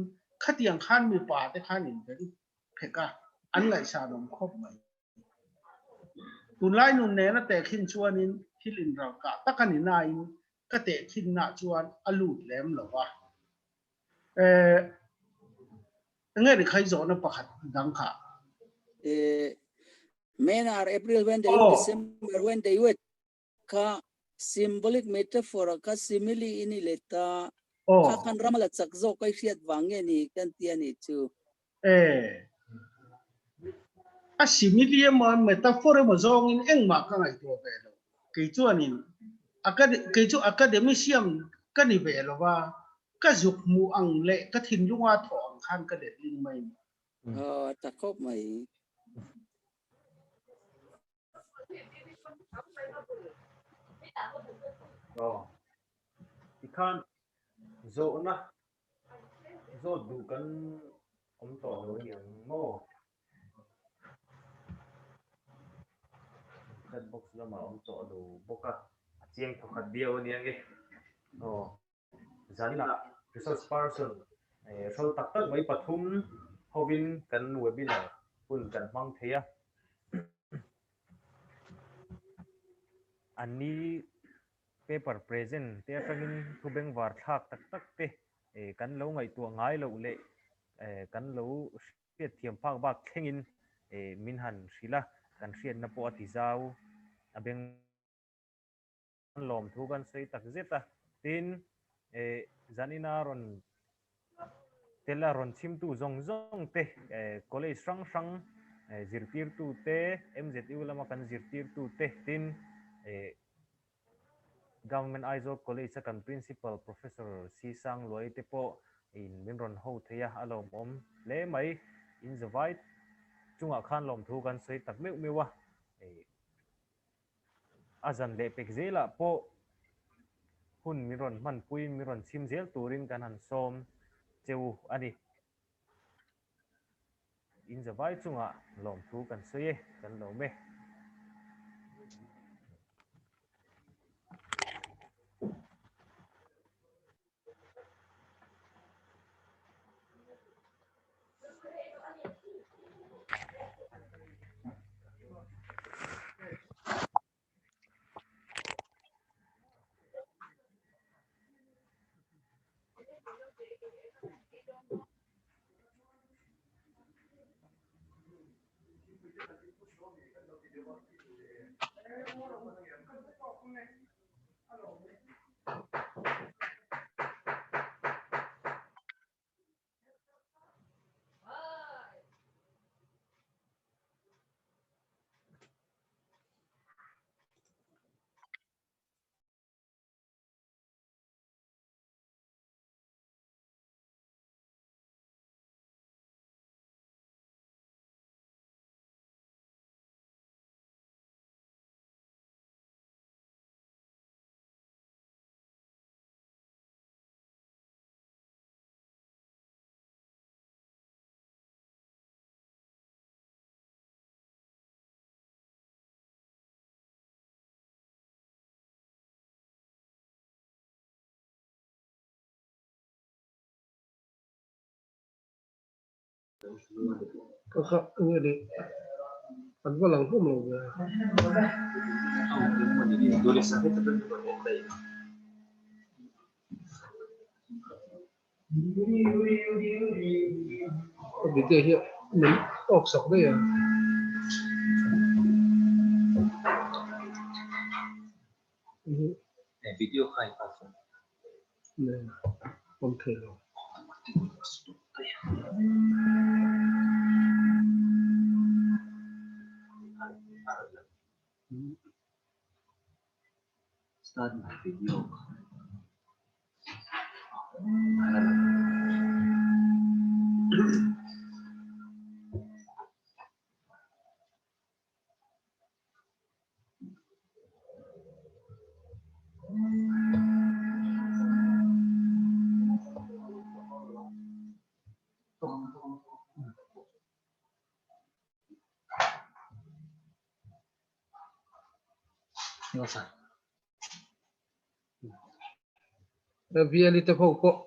khatiang khan mipa te khan in veng phek a, an ngaihsan awm khawp mai. Tunlai nun nena tehkhin chuanin thil inralkah tak a ni nain ka tehkhinna chuan a lut lem lo va. Eh, enge ni khai zawhna pakhat dang kha? Eh, Men are April when they oh. December when they wet kha symbolic metaphor kha simile ini leta oh. kha khan ramala chak zo kai hriat wang nge ni kan tia ni chu. Eh, a simile emaw metaphor emaw zawngin engmah ka ngaihtuah ve lo. Kei chuanin kei chu academician ka ni ve lo va, ka zuk hmuh ang leh ka thinlunga thawh ang khan ka let ling mai ni. Aw, a tha khawp mai. Aw, tikhan zawhna. Zawt duh kan awm tawh lo a ni ang maw? Chat box lamah awm tawh lo bawk a, a chiang thawkhat viau a nia nge. Aw, zaninah resource person hrawl tak tak mai pathum hovin kan webinar hun kan hmang thei a. Anni paper present te atangin thu bengvar thlak tak tak te kan lo ngaihtuah ngai loh leh kan lo hriatthiam phak bak thlengin min han hrilh a, kan hriatna pawh a ti zau a beng lawmthu kan sawi tak zet a. Tin, zanina rawn tel a rawn chhimtu zawng zawng te, college hrang hrang zirtirtu te, MZU lama kan zirtirtu te, tin, Government Aizawl College a kan Principal Professor C Sangluai te pawh in min rawn ho thei a, a lawmawm hle mai. In zavai chungah khan lawmthu kan sawi tak meuh meuh a, a zan leh pek zelah pawh hun min rawn hmanpui, min rawn chhim zel turin kan han sawm cheu a ni. In zavai chungah lawmthu kan sawi e, kan lawm e. Ka kha nge ni an va lang hlawm lo ve. Ka video hi min off sak daih a. Video kha i off a. Awm thei lo. Start my video. Viali te ho pawh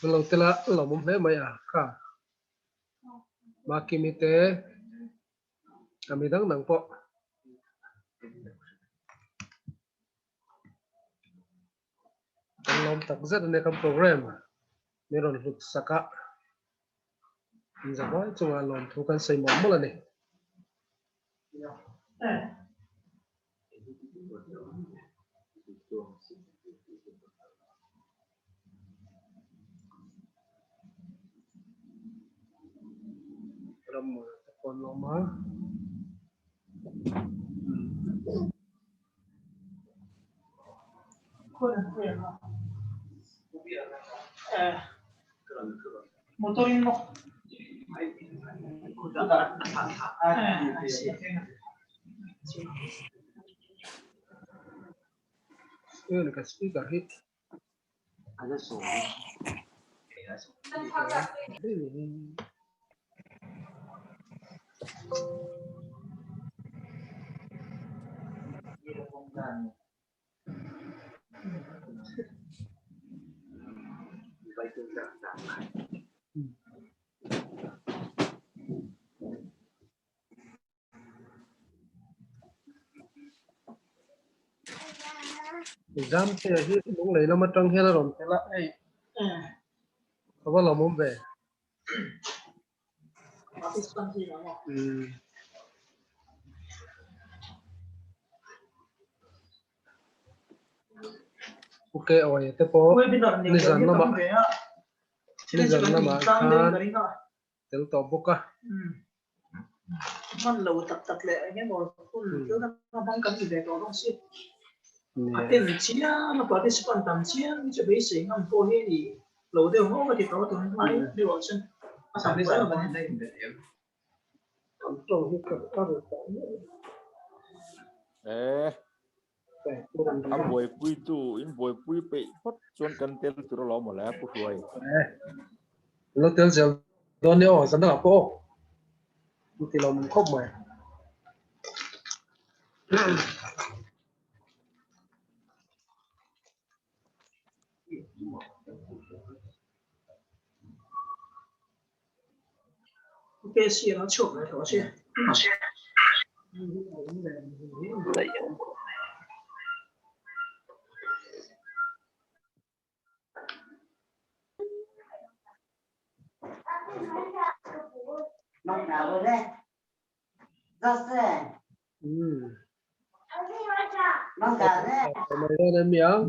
an lo tel a, a lawmawm hle mai a kha. Makimi te a mi dang dang pawh. Kan lawm tak zet a nia kan program min rawn hlut sak a, inzavai chunga lawmthu kan sawi mawlh mawlh a ni. Ram te pawh an awm a. Motor in maw? Nge ni ka speaker hi. Exam te hi lunglei lam atang hian a rawn tel a hei a va lawmawm ve. Ok awi te pawh nizan lamah nizan lamah khan tel tawh bawk a. Hman lo tak tak leh eng emaw hun thil dang a hmang kan ni ve tawh bawk si. A ten chiang a participant tam chiang hi chu beisei ngam pawh hi a ni lo deuh ngawt a ti tawh tun hnai deuh ah chuan a tam pawh em a ni. An tawng hi ka ka ru tawh miah lo. Eh, a buaipuitu in buaipui peih phawt chuan kan tel tur alawm mawle a Pu Hruai. Eh, lo tel zel dawn nia aw, zan dangah pawh aw. Ti lo khawp mai. UPSC a lo chhuak ve tawh che. Hmm. Mai dawn em mi ang?